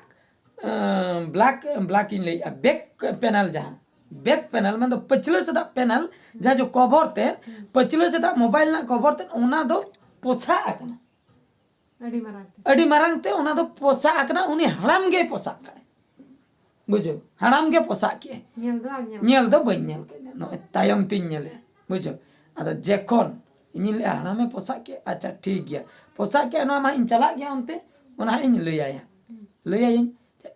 ᱟᱸ, ᱵᱞᱮᱠ, ᱵᱞᱮᱠ ᱤᱧ ᱞᱟᱹᱭᱮᱜᱼᱟ, ᱵᱮᱠ ᱯᱮᱱᱮᱞ ᱡᱟᱦᱟᱸ, ᱵᱮᱠ ᱯᱮᱱᱮᱞ ᱢᱮᱱᱫᱚ ᱯᱟᱹᱪᱷᱞᱟᱹ ᱥᱮᱫᱟᱜ ᱯᱮᱱᱮᱞ, ᱡᱟᱦᱟᱸ ᱡᱮ ᱠᱚᱵᱷᱚᱨ ᱛᱮ, ᱯᱟᱹᱪᱷᱞᱟᱹ ᱥᱮᱫᱟᱜ ᱢᱳᱵᱟᱭᱤᱞ ᱨᱮᱱᱟᱜ ᱠᱚᱵᱷᱚᱨ ᱛᱮ, ᱚᱱᱟ ᱫᱚ ᱯᱚᱥᱟᱜ ᱟᱠᱟᱱᱟ᱾ ᱟᱹᱰᱤ ᱢᱟᱨᱟᱝ ᱛᱮ᱾ ᱟᱹᱰᱤ ᱢᱟᱨᱟᱝ ᱛᱮ ᱚᱱᱟ ᱫᱚ ᱯᱚᱥᱟᱜ ᱟᱠᱟᱱᱟ, ᱩᱱᱤ ᱦᱟᱲᱟᱢ ᱜᱮᱭ ᱯᱚᱥᱟᱜ ᱠᱟᱱᱟ᱾ ᱵᱩᱡᱷᱟᱹᱣ? ᱦᱟᱲᱟᱢ ᱜᱮ ᱯᱚᱥᱟᱜ ᱠᱮᱜᱼᱟᱭ᱾ ᱧᱮᱞ ᱫᱚ ᱵᱟᱢ ᱧᱮᱞ ᱧᱮᱞ ᱫᱚ ᱵᱟᱹᱧ ᱧᱮᱞ ᱠᱮᱫᱟ, ᱱᱚᱜᱼᱚᱭ ᱛᱟᱭᱚᱢ ᱛᱤᱧ ᱧᱮᱞᱮᱜᱼᱟ᱾ ᱵᱩᱡᱷᱟᱹᱣ? ᱟᱫᱚ ᱡᱮᱠᱷᱚᱱ ᱤᱧᱤᱧ ᱞᱟᱹᱭᱟ, "ᱦᱟᱲᱟᱢᱮ ᱯᱚᱥᱟᱜ ᱠᱮᱜᱼᱟ, ᱟᱪᱪᱷᱟ, ᱴᱷᱤᱠ ᱜᱮᱭᱟ, ᱯᱚᱥᱟᱜ ᱠᱮᱜᱼᱟ, ᱱᱚᱣᱟ ᱢᱟ ᱤᱧ ᱪᱟᱞᱟᱜ ᱜᱮᱭᱟ ᱚᱱᱛᱮ", ᱚᱱᱟ ᱦᱟᱸᱜ ᱤᱧ ᱞᱟᱹᱭᱟᱭᱟ, ᱞᱟᱹᱭᱟᱭᱟᱹᱧ᱾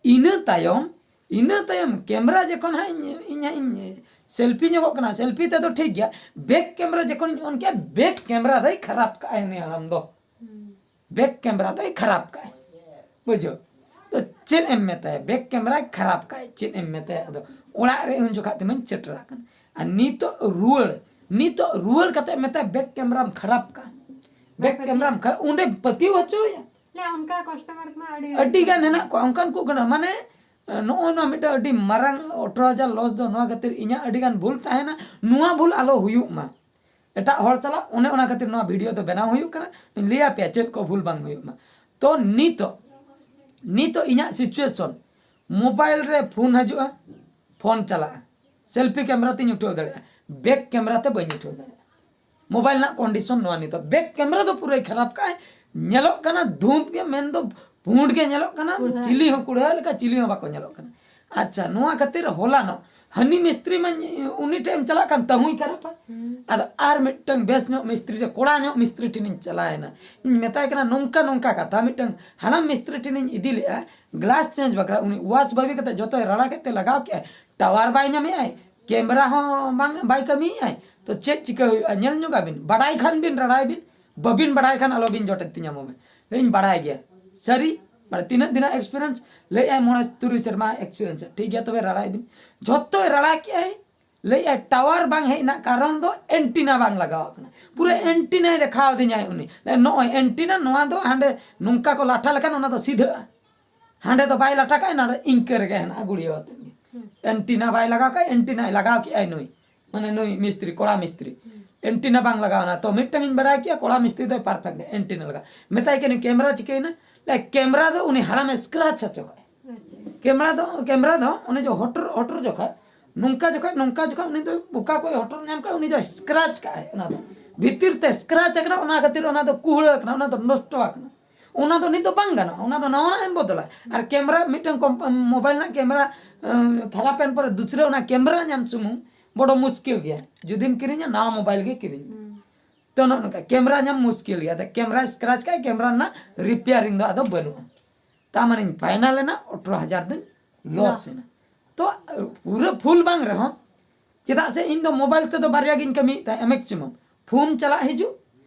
ᱤᱱᱟᱹ ᱛᱟᱭᱚᱢ, ᱤᱱᱟᱹ ᱛᱟᱭᱚᱢ ᱠᱮᱢᱨᱟ ᱡᱚᱠᱷᱚᱱ ᱦᱟᱸᱜ ᱤᱧ, ᱤᱧ ᱦᱟᱸᱜ ᱤᱧ ᱥᱮᱞᱯᱷᱤ ᱧᱚᱜᱚᱜ ᱠᱟᱱᱟ, ᱥᱮᱞᱯᱷᱤ ᱛᱮᱫᱚ ᱴᱷᱤᱠ ᱜᱮᱭᱟ, ᱵᱮᱠ ᱠᱮᱢᱨᱟ ᱡᱚᱠᱷᱚᱱᱤᱧ ᱚᱱ ᱠᱮᱜᱼᱟ, ᱵᱮᱠ ᱠᱮᱢᱨᱟ ᱫᱚᱭ ᱠᱷᱟᱨᱟᱯ ᱠᱟᱜᱼᱟᱭ ᱩᱱᱤ ᱦᱟᱲᱟᱢ ᱫᱚ᱾ ᱦᱩᱸ᱾ ᱵᱮᱠ ᱠᱮᱢᱨᱟ ᱫᱚᱭ ᱠᱷᱟᱨᱟᱯ ᱠᱟᱜᱼᱟᱭ, ᱵᱩᱡᱷᱟᱹᱣ? ᱛᱚ ᱪᱮᱫ ᱮᱢ ᱢᱮᱛᱟᱭᱟ, ᱵᱮᱠ ᱠᱮᱢᱨᱟᱭ ᱠᱷᱟᱨᱟᱯ ᱠᱟᱜᱼᱟᱭ, ᱪᱮᱫ ᱮᱢ ᱢᱮᱛᱟᱭᱟ? ᱟᱫᱚ ᱚᱲᱟᱜ ᱨᱮ ᱩᱱ ᱡᱚᱠᱷᱟᱜ ᱛᱮᱢᱟᱧ ᱥᱮᱴᱮᱨ ᱟᱠᱟᱱᱟ᱾ ᱟᱨ ᱱᱤᱛᱚᱜ ᱨᱩᱣᱟᱹᱲ, ᱱᱤᱛᱚᱜ ᱨᱩᱣᱟᱹᱲ ᱠᱟᱛᱮ ᱢᱮᱛᱟᱭ, "ᱵᱮᱠ ᱠᱮᱢᱨᱟᱢ ᱠᱷᱟᱨᱟᱯ ᱠᱟᱜᱼᱟ, ᱵᱮᱠ ᱵᱟᱯᱮ ᱠᱮᱢᱨᱟᱢ ᱠᱷᱟᱨᱟᱯ", ᱚᱸᱰᱮ ᱯᱟᱹᱛᱭᱟᱹᱣ ᱦᱚᱪᱚᱭᱟ᱾ ᱞᱮ, ᱚᱱᱠᱟ ᱠᱟᱥᱴᱚᱢᱟᱨ ᱠᱚᱢᱟ ᱟᱹᱰᱤ ᱟᱹᱰᱤ ᱜᱟᱱ ᱦᱮᱱᱟᱜ ᱠᱚᱣᱟ ᱚᱱᱠᱟᱱ ᱠᱚ ᱠᱟᱱᱟ, ᱢᱟᱱᱮ ᱱᱚᱜᱼᱚᱭ ᱱᱚᱣᱟ ᱢᱤᱫᱴᱟᱝ ᱟᱹᱰᱤ ᱢᱟᱨᱟᱝ ᱟᱴᱷᱨᱚ ᱦᱟᱡᱟᱨ ᱞᱚᱥ ᱫᱚ ᱱᱚᱣᱟ ᱠᱷᱟᱹᱛᱤᱨ ᱤᱧᱟᱹᱜ ᱟᱹᱰᱤ ᱜᱟᱱ ᱵᱷᱩᱞ ᱛᱟᱦᱮᱱᱟ᱾ ᱱᱚᱣᱟ ᱵᱷᱩᱞ ᱟᱞᱚ ᱦᱩᱭᱩᱜ ᱢᱟ ᱮᱴᱟᱜ ᱦᱚᱲ ᱥᱟᱞᱟᱜ᱾ ᱚᱱᱮ ᱚᱱᱟ ᱠᱷᱟᱹᱛᱤᱨ ᱱᱚᱣᱟ ᱵᱷᱤᱰᱤᱭᱳ ᱫᱚ ᱵᱮᱱᱟᱣ ᱦᱩᱭᱩᱜ ᱠᱟᱱᱟ᱾ ᱤᱧ ᱞᱟᱹᱭ ᱟᱯᱮᱭᱟ ᱪᱮᱫ ᱠᱚ ᱵᱷᱩᱞ ᱵᱟᱝ ᱦᱩᱭᱩᱜ ᱢᱟ᱾ ᱛᱚ ᱱᱤᱛᱚᱜ ᱱᱤᱛᱚᱜ ᱤᱧᱟᱹᱜ ᱥᱤᱪᱩᱭᱮᱥᱚᱱ, ᱢᱳᱵᱟᱭᱤᱞ ᱨᱮ ᱯᱷᱳᱱ ᱦᱤᱡᱩᱜᱼᱟ, ᱯᱷᱳᱱ ᱪᱟᱞᱟᱜᱼᱟ, ᱥᱮᱞᱯᱷᱤ ᱠᱮᱢᱮᱨᱟ ᱛᱤᱧ ᱩᱴᱷᱟᱹᱣ ᱫᱟᱲᱮᱭᱟᱜᱼᱟ, ᱵᱮᱠ ᱠᱮᱢᱮᱨᱟ ᱛᱮ ᱵᱟᱹᱧ ᱩᱴᱷᱟᱹᱣ ᱫᱟᱲᱮᱭᱟᱜᱼᱟ᱾ ᱢᱳᱵᱟᱭᱤᱞ ᱨᱮᱱᱟᱜ ᱠᱚᱱᱰᱤᱥᱚᱱ ᱱᱚᱣᱟ ᱱᱤᱛᱚᱜ, ᱵᱮᱠ ᱠᱮᱢᱮᱨᱟ ᱫᱚ ᱯᱩᱨᱟᱹᱭ ᱠᱷᱟᱨᱟᱯ ᱠᱟᱜᱼᱟᱭ, ᱧᱮᱞᱚᱜ ᱠᱟᱱᱟ ᱫᱷᱩᱸᱫ ᱜᱮ, ᱢᱮᱱᱫᱚ ᱯᱩᱸᱰ ᱜᱮ ᱧᱮᱞᱚᱜ ᱠᱟᱱᱟ, ᱠᱩᱲᱦᱟᱹ᱾ ᱪᱤᱞᱤ ᱦᱚᱸ ᱠᱩᱲᱦᱟᱹ ᱞᱮᱠᱟ ᱪᱤᱞᱤ ᱦᱚᱸ ᱵᱟᱠᱚ ᱧᱮᱞᱚᱜ ᱠᱟᱱᱟ᱾ ᱟᱪᱪᱷᱟ, ᱱᱚᱣᱟ ᱠᱷᱟᱹᱛᱤᱨ ᱦᱚᱞᱟᱱᱚᱜ ᱦᱟᱹᱱᱤ ᱢᱤᱥᱛᱨᱤ ᱢᱟ ᱩᱱᱤ ᱴᱷᱮᱱ ᱮᱢ ᱪᱟᱞᱟᱜ ᱠᱟᱱ, ᱛᱟᱹᱦᱩᱭ ᱠᱷᱟᱨᱟᱯᱟ᱾ ᱦᱩᱸ᱾ ᱟᱫᱚ ᱟᱨ ᱢᱤᱫᱴᱟᱝ ᱵᱮᱥ ᱧᱚᱜ ᱢᱤᱥᱛᱨᱤ ᱥᱮ ᱠᱚᱲᱟ ᱧᱚᱜ ᱢᱤᱥᱛᱨᱤ ᱴᱷᱮᱱᱤᱧ ᱪᱟᱞᱟᱣᱮᱱᱟ᱾ ᱤᱧ ᱢᱮᱛᱟᱭ ᱠᱟᱱᱟ, "ᱱᱚᱝᱠᱟ ᱱᱚᱝᱠᱟ ᱠᱟᱛᱷᱟ, ᱢᱤᱫᱴᱟᱝ ᱦᱟᱲᱟᱢ ᱢᱤᱥᱛᱨᱤ ᱴᱷᱮᱱᱤᱧ ᱤᱫᱤ ᱞᱮᱫᱼᱟ, ᱜᱞᱟᱥ ᱪᱮᱧᱡᱽ ᱵᱟᱠᱷᱨᱟ, ᱩᱱᱤ ᱣᱟᱥ ᱵᱷᱟᱹᱵᱤ ᱠᱟᱛᱮ ᱡᱚᱛᱚᱭ ᱨᱟᱲᱟ ᱠᱮᱫ ᱛᱮ ᱞᱟᱜᱟᱣ ᱠᱮᱫᱼᱟᱭ, ᱴᱟᱣᱟᱨ ᱵᱟᱭ ᱧᱟᱢᱮᱫᱼᱟᱭ, ᱠᱮᱢᱮᱨᱟ ᱦᱚᱸ ᱵᱟᱝ, ᱵᱟᱭ ᱠᱟᱹᱢᱤᱭᱮᱫᱼᱟᱭ, ᱛᱚ ᱪᱮᱫ ᱪᱤᱠᱟᱹ ᱦᱩᱭᱩᱜᱼᱟ? ᱧᱮᱞ ᱧᱚᱜᱟᱵᱤᱱ, ᱵᱟᱰᱟᱭ ᱠᱷᱟᱱ ᱵᱤᱱ ᱨᱟᱲᱟᱭ ᱵᱤᱱ, ᱵᱟᱹᱵᱤᱱ ᱵᱟᱰᱟᱭ ᱠᱷᱟᱱ ᱟᱞᱚᱵᱤᱱ ᱡᱚᱴᱮᱫ ᱛᱤᱧᱟ ᱢᱳᱵᱟᱭᱤᱞ᱾" ᱤᱧ ᱵᱟᱲᱟᱭ ᱜᱮᱭᱟ, ᱥᱟᱹᱨᱤ᱾ ᱢᱟᱱᱮ ᱛᱤᱱᱟᱹᱜ ᱫᱤᱱᱟᱜ ᱮᱠᱥᱯᱤᱨᱤᱭᱮᱱᱥ? ᱞᱟᱹᱭᱮᱫᱼᱟᱭ ᱢᱚᱬᱮ ᱛᱩᱨᱩᱭ ᱥᱮᱨᱢᱟ ᱮᱠᱥᱯᱤᱨᱤᱭᱮᱱᱥ᱾ ᱴᱷᱤᱠ ᱜᱮᱭᱟ, ᱛᱚᱵᱮ ᱨᱟᱲᱟᱭ ᱵᱤᱱ᱾ ᱡᱷᱚᱛᱚᱭ ᱨᱟᱲᱟ ᱠᱮᱫᱼᱟᱭ, ᱞᱟᱹᱭᱮᱫᱼᱟᱭ ᱴᱟᱣᱟᱨ ᱵᱟᱝ ᱦᱮᱡ ᱨᱮᱱᱟᱜ ᱠᱟᱨᱚᱱ ᱫᱚ ᱮᱱᱴᱤᱱᱟ ᱵᱟᱝ ᱞᱟᱜᱟᱣ ᱟᱠᱟᱱᱟ᱾ ᱯᱩᱨᱟᱹ ᱮᱱᱴᱤᱱᱟᱭ ᱫᱮᱠᱷᱟᱣ ᱟᱹᱫᱤᱧᱟᱭ ᱩᱱᱤ᱾ ᱞᱟᱹᱭ, "ᱱᱚᱜᱼᱚᱭ ᱮᱱᱴᱤᱱᱟ, ᱱᱚᱣᱟ ᱫᱚ ᱦᱟᱸᱰᱮ ᱱᱚᱝᱠᱟ ᱠᱚ ᱞᱟᱴᱷᱟ ᱞᱮᱠᱷᱟᱱ ᱚᱱᱟ ᱫᱚ ᱥᱤᱫᱷᱟᱹᱜᱼᱟ, ᱦᱟᱸᱰᱮ ᱫᱚ ᱵᱟᱭ ᱞᱟᱴᱷᱟ ᱠᱟᱜᱼᱟ, ᱚᱱᱟ ᱫᱚ ᱤᱱᱠᱟᱹ ᱨᱮᱜᱮ ᱦᱮᱱᱟᱜᱼᱟ, ᱜᱩᱲᱭᱟᱹᱣ ᱟᱛᱮᱫ ᱜᱮ᱾" ᱟᱪᱪᱷᱟ᱾ ᱮᱱᱴᱤᱱᱟ ᱵᱟᱭ ᱞᱟᱜᱟᱣ ᱠᱟᱜᱼᱟ, ᱮᱱᱴᱤᱱᱟᱭ ᱞᱟᱜᱟᱣ ᱠᱮᱫᱼᱟᱭ ᱱᱩᱭ, ᱢᱟᱱᱮ ᱱᱩᱭ ᱢᱤᱥᱛᱨᱤ, ᱠᱚᱲᱟ ᱢᱤᱥᱛᱨᱤ᱾ ᱦᱩᱸ᱾ ᱮᱱᱴᱤᱱᱟ ᱵᱟᱝ ᱞᱟᱜᱟᱣ ᱮᱱᱟ, ᱛᱚ ᱢᱤᱫᱴᱟᱝ ᱤᱧ ᱵᱟᱲᱟᱭ ᱠᱮᱫᱼᱟ ᱠᱚᱲᱟ ᱢᱤᱥᱛᱨᱤ ᱫᱚᱭ ᱯᱟᱨᱯᱷᱮᱠᱴ ᱜᱮᱭᱟ, ᱮᱱᱴᱤᱱᱟ ᱞᱟᱜᱟᱣ᱾ ᱢᱮᱛᱟᱭ ᱠᱟᱹᱱᱟᱹᱧ, "ᱠᱮᱢᱮᱨᱟ ᱪᱤᱠᱟᱹᱭᱮᱱᱟ?" ᱞᱟᱹᱭ, "ᱠᱮᱢᱮᱨᱟ ᱫᱚ ᱩᱱᱤ ᱦᱟᱲᱟᱢᱮ ᱥᱠᱨᱟᱪ ᱦᱚᱪᱚ ᱠᱟᱜᱼᱟ᱾" ᱟᱪᱪᱷᱟ᱾ ᱠᱮᱢᱮᱨᱟ ᱫᱚ, ᱠᱮᱢᱮᱨᱟ ᱫᱚ ᱚᱱᱮ ᱡᱮ ᱦᱚᱴᱚᱨ, ᱦᱚᱴᱚᱨ ᱡᱚᱠᱷᱟ, ᱱᱚᱝᱠᱟ ᱡᱚᱠᱷᱟ, ᱱᱚᱝᱠᱟ ᱡᱚᱠᱷᱟ ᱩᱱᱤ ᱫᱚ ᱚᱠᱟ ᱠᱚᱭ ᱦᱚᱴᱚᱨ ᱧᱟᱢ ᱠᱟᱜᱼᱟ, ᱩᱱᱤ ᱫᱚ ᱥᱠᱨᱟᱪ ᱠᱟᱜᱼᱟᱭ᱾ ᱚᱱᱟ ᱫᱚ ᱵᱷᱤᱛᱤᱨ ᱛᱮ ᱥᱠᱨᱟᱪ ᱟᱠᱟᱱᱟ, ᱚᱱᱟ ᱠᱷᱟᱹᱛᱤᱨ ᱚᱱᱟ ᱫᱚ ᱠᱩᱦᱲᱟᱹ ᱟᱠᱟᱱᱟ, ᱚᱱᱟ ᱫᱚ ᱱᱚᱥᱴᱚ ᱟᱠᱟᱱᱟ᱾ ᱚᱱᱟ ᱫᱚ ᱱᱤᱛ ᱫᱚ ᱵᱟᱝ ᱜᱟᱱᱚᱜᱼᱟ, ᱚᱱᱟ ᱫᱚ ᱱᱟᱣᱟᱱᱟᱜ ᱮᱢ ᱵᱚᱫᱚᱞᱟ᱾ ᱟᱨ ᱠᱮᱢᱮᱨᱟ, ᱢᱤᱫᱴᱟᱝ ᱠᱚᱢᱯ-, ᱢᱳᱵᱟᱭᱤᱞ ᱨᱮᱱᱟᱜ ᱠᱮᱢᱮᱨᱟ, ᱟᱸ, ᱠᱷᱟᱨᱟᱯ ᱮᱱ ᱯᱚᱨᱮ ᱫᱩᱥᱨᱟᱹ ᱚᱱᱟ ᱠᱮᱢᱮᱨᱟ ᱧᱟᱢ ᱥᱩᱢᱩᱝ ᱵᱚᱰᱚ ᱢᱩᱥᱠᱤᱞ ᱜᱮᱭᱟ, ᱡᱩᱫᱤᱢ ᱠᱤᱨᱤᱧᱟ ᱱᱟᱣᱟ ᱢᱳᱵᱟᱭᱤᱞ ᱜᱮ ᱠᱤᱨᱤᱧ ᱢᱮ᱾ ᱦᱩᱸ᱾ ᱛᱚ ᱱᱚᱜᱼᱚ ᱱᱚᱝᱠᱟ ᱠᱮᱢᱮᱨᱟ ᱧᱟᱢ ᱢᱩᱥᱠᱤᱞ ᱜᱮᱭᱟ, ᱟᱫᱚ ᱠᱮᱢᱮᱨᱟ ᱥᱠᱨᱟᱪ ᱠᱟᱜᱼᱟᱭ, ᱠᱮᱢᱮᱨᱟ ᱨᱮᱱᱟᱜ ᱨᱤᱯᱮᱭᱟᱨᱤᱝ ᱫᱚ ᱟᱫᱚ ᱵᱟᱹᱱᱩᱜᱼᱟ᱾ ᱛᱟᱨ ᱢᱟᱱᱮᱧ ᱯᱷᱟᱭᱱᱟᱞ ᱮᱱᱟ, ᱟᱴᱷᱨᱚ ᱦᱟᱡᱟᱨ ᱫᱚᱧ ᱞᱚᱥ ᱞᱚᱥ᱾ ᱮᱱᱟ᱾ ᱛᱚ ᱯᱩᱨᱟᱹ ᱯᱷᱩᱞ ᱵᱟᱝ ᱨᱮᱦᱚᱸ, ᱪᱮᱫᱟᱜ ᱥᱮ ᱤᱧ ᱫᱚ ᱢᱳᱵᱟᱭᱤᱞ ᱛᱮᱫᱚ ᱵᱟᱨᱭᱟ ᱜᱤᱧ ᱠᱟᱹᱢᱤᱭᱮᱫ ᱛᱟᱦᱮᱸᱫ, ᱢᱮᱠᱥᱤᱢᱟᱢ ᱯᱷᱳᱱ ᱪᱟᱞᱟᱜ ᱦᱤᱡᱩᱜ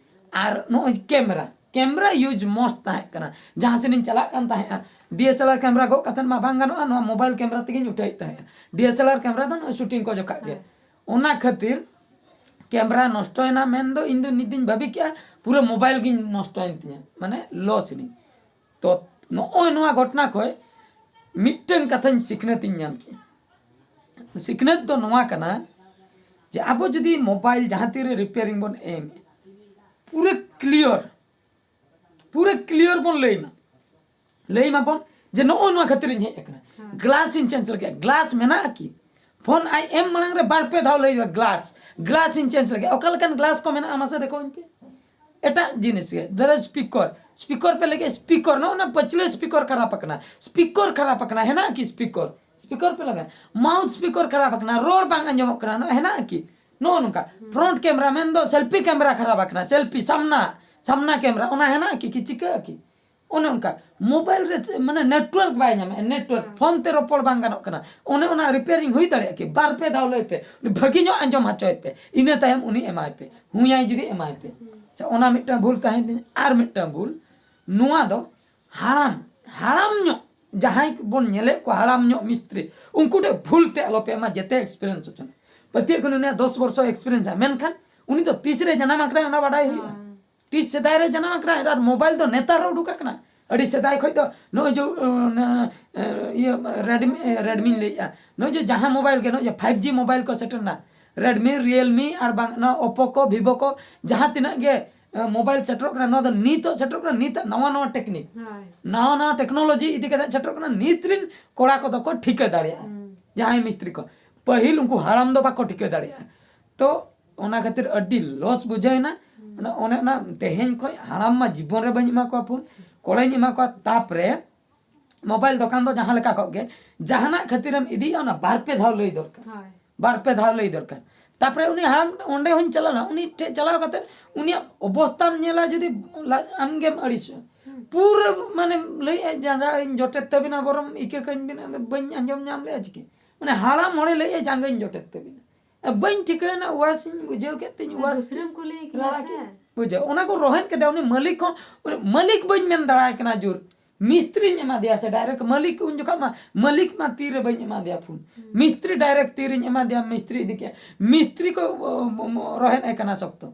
ᱟᱨ ᱱᱚᱜᱼᱚᱭ ᱠᱮᱢᱮᱨᱟ, ᱠᱮᱢᱮᱨᱟ ᱤᱭᱩᱡᱽ ᱢᱚᱥᱛ ᱛᱟᱦᱮᱸ ᱠᱟᱱᱟ᱾ ᱡᱟᱦᱟᱸ ᱥᱮᱫ ᱤᱧ ᱪᱟᱞᱟᱜ ᱠᱟᱱ ᱛᱟᱦᱮᱸᱫᱼᱟ, ᱰᱤ ᱮᱥ ᱮᱞ ᱟᱨ ᱠᱮᱢᱮᱨᱟ ᱜᱚᱜ ᱠᱟᱛᱮᱫ ᱢᱟ ᱵᱟᱝ ᱜᱟᱱᱚᱜᱼᱟ, ᱱᱚᱣᱟ ᱢᱳᱵᱟᱭᱤᱞ ᱠᱮᱢᱮᱨᱟ ᱛᱮᱜᱮᱧ ᱩᱴᱷᱟᱹᱣᱮᱫ ᱛᱟᱦᱮᱸᱫᱼᱟ᱾ ᱰᱤ ᱮᱥ ᱮᱞ ᱟᱨ ᱠᱮᱢᱮᱨᱟ ᱫᱚ ᱱᱚᱜᱼᱚᱭ ᱥᱩᱴᱤᱝ ᱠᱚ ᱡᱚᱠᱷᱟᱜ ᱜᱮ᱾ ᱦᱮᱸ᱾ ᱚᱱᱟ ᱠᱷᱟᱹᱛᱤᱨ ᱠᱮᱢᱮᱨᱟ ᱱᱚᱥᱴᱚᱭᱮᱱᱟ ᱢᱮᱱᱫᱚ ᱤᱧ ᱫᱚ ᱱᱤᱛ ᱫᱚᱧ ᱵᱷᱟᱹᱵᱤ ᱠᱮᱜᱼᱟ ᱯᱩᱨᱟᱹ ᱢᱳᱵᱟᱭᱤᱞ ᱜᱤᱧ ᱱᱚᱥᱴᱚᱭᱮᱱ ᱛᱤᱧᱟ, ᱢᱟᱱᱮ ᱞᱚᱥ ᱮᱱᱟᱹᱧ᱾ ᱛᱚ ᱱᱚᱜᱼᱚᱭ ᱱᱚᱣᱟ ᱜᱷᱚᱴᱚᱱᱟ ᱠᱷᱚᱡ ᱢᱤᱫᱴᱟᱝ ᱠᱟᱛᱷᱟᱧ ᱥᱤᱠᱷᱱᱟᱹᱛ ᱤᱧ ᱧᱟᱢ ᱠᱮᱫᱟ᱾ ᱥᱤᱠᱷᱱᱟᱹᱛ ᱫᱚ ᱱᱚᱣᱟ ᱠᱟᱱᱟ ᱡᱮ ᱟᱵᱚ ᱡᱩᱫᱤ ᱢᱳᱵᱟᱭᱤᱞ ᱡᱟᱦᱟᱸ ᱛᱤᱨᱮ ᱨᱤᱯᱮᱭᱟᱨᱤᱝ ᱵᱚᱱ ᱮᱢ, ᱯᱩᱨᱟᱹ ᱠᱞᱤᱭᱟᱨ, ᱯᱩᱨᱟᱹ ᱠᱞᱤᱭᱟᱨ ᱵᱚᱱ ᱞᱟᱹᱭ ᱢᱟ᱾ ᱞᱟᱹᱭ ᱢᱟᱵᱚᱱ ᱡᱮ ᱱᱚᱜᱼᱚ ᱱᱚᱣᱟ ᱠᱷᱟᱹᱛᱤᱨ ᱤᱧ ᱦᱮᱡ ᱟᱠᱟᱱᱟ, ᱜᱞᱟᱥ ᱤᱧ ᱪᱮᱧᱡᱽ ᱞᱟᱹᱜᱤᱫ᱾ ᱜᱞᱟᱥ ᱢᱮᱱᱟᱜᱼᱟ ᱠᱤ? ᱯᱷᱳᱱ ᱟᱡ ᱮᱢ ᱢᱟᱲᱟᱝ ᱨᱮ ᱵᱟᱨ ᱯᱮ ᱫᱷᱟᱣ ᱞᱟᱹᱭ ᱦᱩᱭᱩᱜᱼᱟ, ᱜᱞᱟᱥ, ᱜᱞᱟᱥ ᱤᱧ ᱪᱮᱧᱡᱽ ᱞᱟᱹᱜᱤᱫ᱾ ᱚᱠᱟ ᱞᱮᱠᱟᱱ ᱜᱞᱟᱥ ᱠᱚ ᱢᱮᱱᱟᱜᱼᱟ ᱢᱟᱥᱮ ᱫᱮᱠᱷᱟᱣ ᱟᱹᱧ ᱯᱮ᱾ ᱮᱴᱟᱜ ᱡᱤᱱᱤᱥ ᱜᱮ, ᱫᱷᱚᱨᱚ ᱥᱯᱤᱠᱚᱨ, ᱥᱯᱤᱠᱚᱨ ᱯᱮ ᱞᱟᱹᱜᱤᱫ, ᱥᱯᱤᱠᱚᱨ, ᱱᱚᱜᱼᱚ ᱱᱟ ᱯᱟᱹᱪᱷᱞᱟᱹ ᱥᱯᱤᱠᱚᱨ ᱠᱷᱟᱨᱟᱯ ᱟᱠᱟᱱᱟ, ᱥᱯᱤᱠᱚᱨ ᱠᱷᱟᱨᱟᱯ ᱟᱠᱟᱱᱟ, ᱦᱮᱱᱟᱜᱼᱟ ᱠᱤ ᱥᱯᱤᱠᱚᱨ? ᱥᱯᱤᱠᱚᱨ ᱯᱮ ᱞᱟᱜᱟᱣ, ᱢᱟᱣᱩᱛᱷ ᱥᱯᱤᱠᱚᱨ ᱠᱷᱟᱨᱟᱯ ᱟᱠᱟᱱᱟ, ᱨᱚᱲ ᱵᱟᱝ ᱟᱸᱡᱚᱢᱚᱜ ᱠᱟᱱᱟ, ᱱᱚᱣᱟ ᱦᱮᱱᱟᱜᱼᱟ ᱠᱤ? ᱱᱚᱜᱼᱚ ᱱᱚᱝᱠᱟ᱾ ᱯᱷᱨᱚᱱᱴ ᱠᱮᱢᱮᱨᱟ ᱢᱮᱱᱫᱚ ᱥᱮᱞᱯᱷᱤ ᱠᱮᱢᱮᱨᱟ ᱠᱷᱟᱨᱟᱯ ᱟᱠᱟᱱᱟ, ᱥᱮᱞᱯᱷᱤ ᱥᱟᱢᱱᱟ, ᱥᱟᱢᱱᱟ ᱠᱮᱢᱮᱨᱟ, ᱚᱱᱟ ᱦᱮᱱᱟᱜᱼᱟ ᱠᱤ? ᱠᱤ ᱪᱤᱠᱟᱹᱜᱼᱟ ᱠᱤ? ᱚᱱᱮ ᱚᱱᱠᱟ᱾ ᱢᱳᱵᱟᱭᱤᱞ ᱨᱮ ᱪᱮᱫ, ᱢᱟᱱᱮ, ᱱᱮᱴᱣᱟᱨᱠ ᱵᱟᱭ ᱧᱟᱢᱮᱫᱼᱟ, ᱱᱮᱴᱣᱟᱨᱠ᱾ ᱯᱷᱳᱱ ᱛᱮ ᱨᱚᱯᱚᱲ ᱵᱟᱝ ᱜᱟᱱᱚᱜ ᱠᱟᱱᱟ᱾ ᱚᱱᱮ ᱚᱱᱟ ᱨᱤᱯᱮᱭᱟᱨᱤᱝ ᱦᱩᱭ ᱫᱟᱲᱮᱭᱟᱜᱼᱟ ᱠᱤ? ᱵᱟᱨ ᱯᱮ ᱫᱷᱟᱣ ᱞᱟᱹᱭ ᱯᱮ, ᱩᱱᱤ ᱵᱷᱟᱹᱜᱤ ᱧᱚᱜ ᱟᱸᱡᱚᱢ ᱦᱚᱪᱚᱭ ᱯᱮ, ᱤᱱᱟᱹ ᱛᱟᱭᱚᱢ ᱩᱱᱤ ᱮᱢᱟᱭ ᱯᱮ, ᱦᱩᱸᱭᱟᱭ ᱡᱩᱫᱤ ᱮᱢᱟᱭ ᱯᱮ᱾ ᱟᱪᱪᱷᱟ, ᱚᱱᱟ ᱢᱤᱫᱴᱟᱝ ᱵᱷᱩᱞ ᱛᱟᱦᱮᱸᱭᱮᱱ ᱛᱤᱧᱟᱹ᱾ ᱟᱨ ᱢᱤᱫᱴᱟᱝ ᱵᱷᱩᱞ, ᱱᱚᱣᱟ ᱫᱚ ᱦᱟᱲᱟᱢ, ᱦᱟᱲᱟᱢ ᱧᱚᱜ ᱡᱟᱦᱟᱸᱭ ᱵᱚᱱ ᱧᱮᱞᱮᱫ ᱠᱚᱣᱟ, ᱦᱟᱲᱟᱢ ᱧᱚᱜ ᱢᱤᱥᱛᱨᱤ, ᱩᱱᱠᱩ ᱴᱷᱮᱱ ᱵᱷᱩᱞ ᱛᱮ ᱟᱞᱚ ᱯᱮ ᱮᱢᱟ, ᱡᱮᱛᱮ ᱮᱠᱥᱯᱤᱨᱤᱭᱮᱱᱥ ᱦᱚᱪᱚ᱾ ᱯᱟᱹᱛᱭᱟᱹᱜ ᱠᱟᱱᱟ ᱩᱱᱤᱭᱟᱜ ᱫᱚᱥ ᱵᱚᱨᱥᱚ ᱮᱠᱥᱯᱤᱨᱤᱭᱮᱱᱥ, ᱢᱮᱱᱠᱷᱟᱱ ᱩᱱᱤ ᱫᱚ ᱛᱤᱥ ᱨᱮ ᱡᱟᱱᱟᱢ ᱟᱠᱟᱱᱟᱭ ᱚᱱᱟ ᱵᱟᱰᱟᱭ ᱦᱩᱭᱩᱜᱼᱟ᱾ ᱦᱮᱸ᱾ ᱛᱤᱥ ᱥᱮᱫᱟᱭ ᱨᱮ ᱡᱟᱱᱟᱢ ᱟᱠᱟᱱᱟ, ᱟᱨ ᱢᱳᱵᱟᱭᱤᱞ ᱫᱚ ᱱᱮᱛᱟᱨ ᱦᱚᱸ ᱩᱰᱩᱠ ᱟᱠᱟᱱᱟ᱾ ᱟᱹᱰᱤ ᱥᱮᱫᱟᱭ ᱠᱷᱚᱱ ᱫᱚ ᱱᱚᱜᱼᱚᱭ ᱡᱮ, ᱚᱱᱟ, ᱤᱭᱟᱹ, ᱨᱮᱰᱢᱤ, ᱨᱮᱰᱢᱤᱧ ᱞᱟᱹᱭᱮᱫᱼᱟ, ᱱᱚᱜᱼᱚᱭ ᱡᱮ ᱡᱟᱦᱟᱸ ᱢᱳᱵᱟᱭᱤᱞ ᱜᱮ, ᱱᱚᱜᱼᱚᱭ ᱡᱮ ᱯᱷᱟᱭᱤᱵᱷ ᱡᱤ ᱢᱳᱵᱟᱭᱤᱞ ᱠᱚ ᱥᱮᱴᱮᱨ ᱮᱱᱟ, ᱨᱮᱰᱢᱤ, ᱨᱤᱭᱮᱞᱢᱤ, ᱟᱨ ᱵᱟᱝ ᱱᱚᱣᱟ ᱳᱯᱳ ᱠᱚ, ᱵᱷᱤᱵᱳ ᱠᱚ, ᱡᱟᱦᱟᱸ ᱛᱤᱱᱟᱹᱜ ᱜᱮ, ᱮ, ᱢᱳᱵᱟᱭᱤᱞ ᱥᱮᱴᱮᱨᱚᱜ ᱠᱟᱱᱟ, ᱱᱚᱣᱟ ᱫᱚ ᱱᱤᱛᱚᱜ ᱥᱮᱴᱮᱨᱚᱜ ᱠᱟᱱᱟ, ᱱᱤᱛᱟᱜ ᱱᱟᱣᱟ ᱱᱟᱣᱟ ᱴᱮᱠᱱᱤᱠ, ᱦᱳᱭ᱾ ᱱᱟᱣᱟ ᱱᱟᱣᱟ ᱴᱮᱠᱱᱳᱞᱚᱡᱤ ᱤᱫᱤ ᱠᱟᱛᱮ ᱥᱮᱴᱮᱨᱚᱜ ᱠᱟᱱᱟ᱾ ᱱᱤᱛ ᱨᱤᱱ ᱠᱚᱲᱟ ᱠᱚᱫᱚ ᱠᱚ ᱴᱷᱤᱠᱟᱹ ᱫᱟᱲᱮᱭᱟᱜᱼᱟ, ᱦᱩᱸ᱾ ᱡᱟᱦᱟᱸᱭ ᱢᱤᱥᱛᱨᱤ ᱠᱚ᱾ ᱯᱟᱹᱦᱤᱞ ᱩᱱᱠᱩ ᱦᱟᱲᱟᱢ ᱫᱚ ᱵᱟᱠᱚ ᱴᱷᱤᱠᱟᱹ ᱫᱟᱲᱮᱭᱟᱜᱼᱟ᱾ ᱛᱚ ᱚᱱᱟ ᱠᱷᱟᱹᱛᱤᱨ ᱟᱹᱰᱤ ᱞᱚᱥ ᱵᱩᱡᱷᱟᱹᱣ ᱮᱱᱟ᱾ ᱦᱩᱸ᱾ ᱚᱱᱟ, ᱚᱱᱮ ᱚᱱᱟ ᱛᱮᱦᱮᱧ ᱠᱷᱚᱱ ᱦᱟᱲᱟᱢ ᱢᱟ ᱡᱤᱵᱚᱱ ᱨᱮ ᱵᱟᱹᱧ ᱮᱢᱟ ᱠᱚᱣᱟ ᱯᱷᱳᱱ, ᱠᱚᱲᱟᱧ ᱮᱢᱟ ᱠᱚᱣᱟ᱾ ᱛᱟᱯᱚᱨᱮ ᱢᱳᱵᱟᱭᱤᱞ ᱫᱚᱠᱟᱱ ᱫᱚ ᱡᱟᱦᱟᱸ ᱞᱮᱠᱟ ᱠᱚᱜ ᱜᱮ, ᱡᱟᱦᱟᱱᱟᱜ ᱠᱷᱟᱹᱛᱤᱨᱮᱢ ᱤᱫᱤᱭᱟ, ᱚᱱᱟ ᱵᱟᱨ ᱯᱮ ᱫᱷᱟᱣ ᱞᱟᱹᱭ ᱫᱚᱨᱠᱟᱨ᱾ ᱦᱳᱭ᱾ ᱵᱟᱨ ᱯᱮ ᱫᱷᱟᱣ ᱞᱟᱹᱭ ᱫᱚᱨᱠᱟᱨ᱾ ᱛᱟᱯᱚᱨᱮ ᱩᱱᱤ ᱦᱟᱲᱟᱢ ᱚᱸᱰᱮ ᱦᱚᱸᱧ ᱪᱟᱞᱟᱣ ᱞᱮᱱᱟ, ᱩᱱᱤ ᱴᱷᱮᱱ ᱪᱟᱞᱟᱣ ᱠᱟᱛᱮ ᱩᱱᱤᱭᱟᱜ ᱚᱵᱚᱥᱛᱟᱢ ᱧᱮᱞᱟ, ᱡᱩᱫᱤ ᱞᱟ-, ᱟᱢᱜᱮᱢ ᱟᱹᱲᱤᱥᱚᱜᱼᱟ᱾ ᱦᱩᱸ᱾ ᱯᱩᱨᱟᱹ ᱢᱟᱱᱮ ᱞᱟᱹᱭᱮᱫᱼᱟ, "ᱡᱟᱸᱜᱟ ᱤᱧ ᱡᱚᱴᱮᱫ ᱛᱟᱹᱵᱤᱱᱟ, ᱵᱚᱨᱚᱢ ᱤᱠᱟᱹ ᱠᱟᱹᱧ ᱵᱤᱱ, ᱟᱫᱚ ᱵᱟᱹᱧ ᱟᱸᱡᱚᱢ ᱧᱟᱢ ᱞᱮᱫᱼᱟ ᱪᱤᱠᱟᱹ?" ᱢᱟᱱᱮ ᱦᱟᱲᱟᱢ ᱦᱚᱲᱮ ᱞᱟᱹᱭᱮᱫᱼᱟ, "ᱡᱟᱸᱜᱟᱧ ᱡᱚᱴᱮᱫ ᱛᱟᱹᱵᱤᱱᱟ, ᱵᱟᱹᱧ ᱴᱷᱤᱠᱟᱹᱭᱮᱱᱟ, ᱩᱣᱟᱥᱤᱧ ᱵᱩᱡᱷᱟᱹᱣ ᱠᱮᱫ ᱛᱤᱧ, ᱩᱣᱟᱥ ᱫᱩᱥᱨᱟᱹᱢ ᱠᱩᱞᱤᱭᱮ ᱠᱟᱱᱟ ᱨᱟᱲᱟ ᱥᱮ? ᱠᱮᱫ ᱵᱩᱡᱷᱟᱹᱣ, ᱚᱱᱟ ᱠᱚ ᱨᱚᱦᱮᱫ ᱠᱮᱫᱟ ᱩᱱᱤ ᱢᱟᱹᱞᱤᱠ ᱦᱚᱸ, ᱩᱱᱤ ᱢᱟᱹᱞᱤᱠ ᱵᱟᱹᱧ ᱢᱮᱱ ᱫᱟᱲᱮᱭᱟᱭ ᱠᱟᱱᱟ ᱡᱳᱨ, ᱢᱤᱥᱛᱨᱤᱧ ᱮᱢᱟ ᱫᱮᱭᱟ ᱥᱮ ᱰᱟᱭᱨᱮᱠᱴ ᱢᱟᱹᱞᱤᱠ, ᱩᱱ ᱡᱚᱠᱷᱚᱱ ᱢᱟ ᱢᱟᱹᱞᱤᱠ ᱢᱟ ᱛᱤᱨᱮ ᱵᱟᱹᱧ ᱮᱢᱟ ᱫᱮᱭᱟ ᱯᱷᱳᱱ, ᱦᱩᱸ᱾ ᱢᱤᱥᱛᱨᱤ ᱰᱟᱭᱨᱮᱠᱴ ᱛᱤᱨᱤᱧ ᱮᱢᱟ ᱫᱮᱭᱟ, ᱢᱤᱥᱛᱨᱤ ᱤᱫᱤ ᱠᱮᱫ, ᱢᱤᱥᱛᱨᱤ ᱠᱚ ᱚ, ᱚ, ᱚ, ᱨᱚᱦᱮᱫ ᱮ ᱠᱟᱱᱟ ᱥᱚᱠᱛᱚ,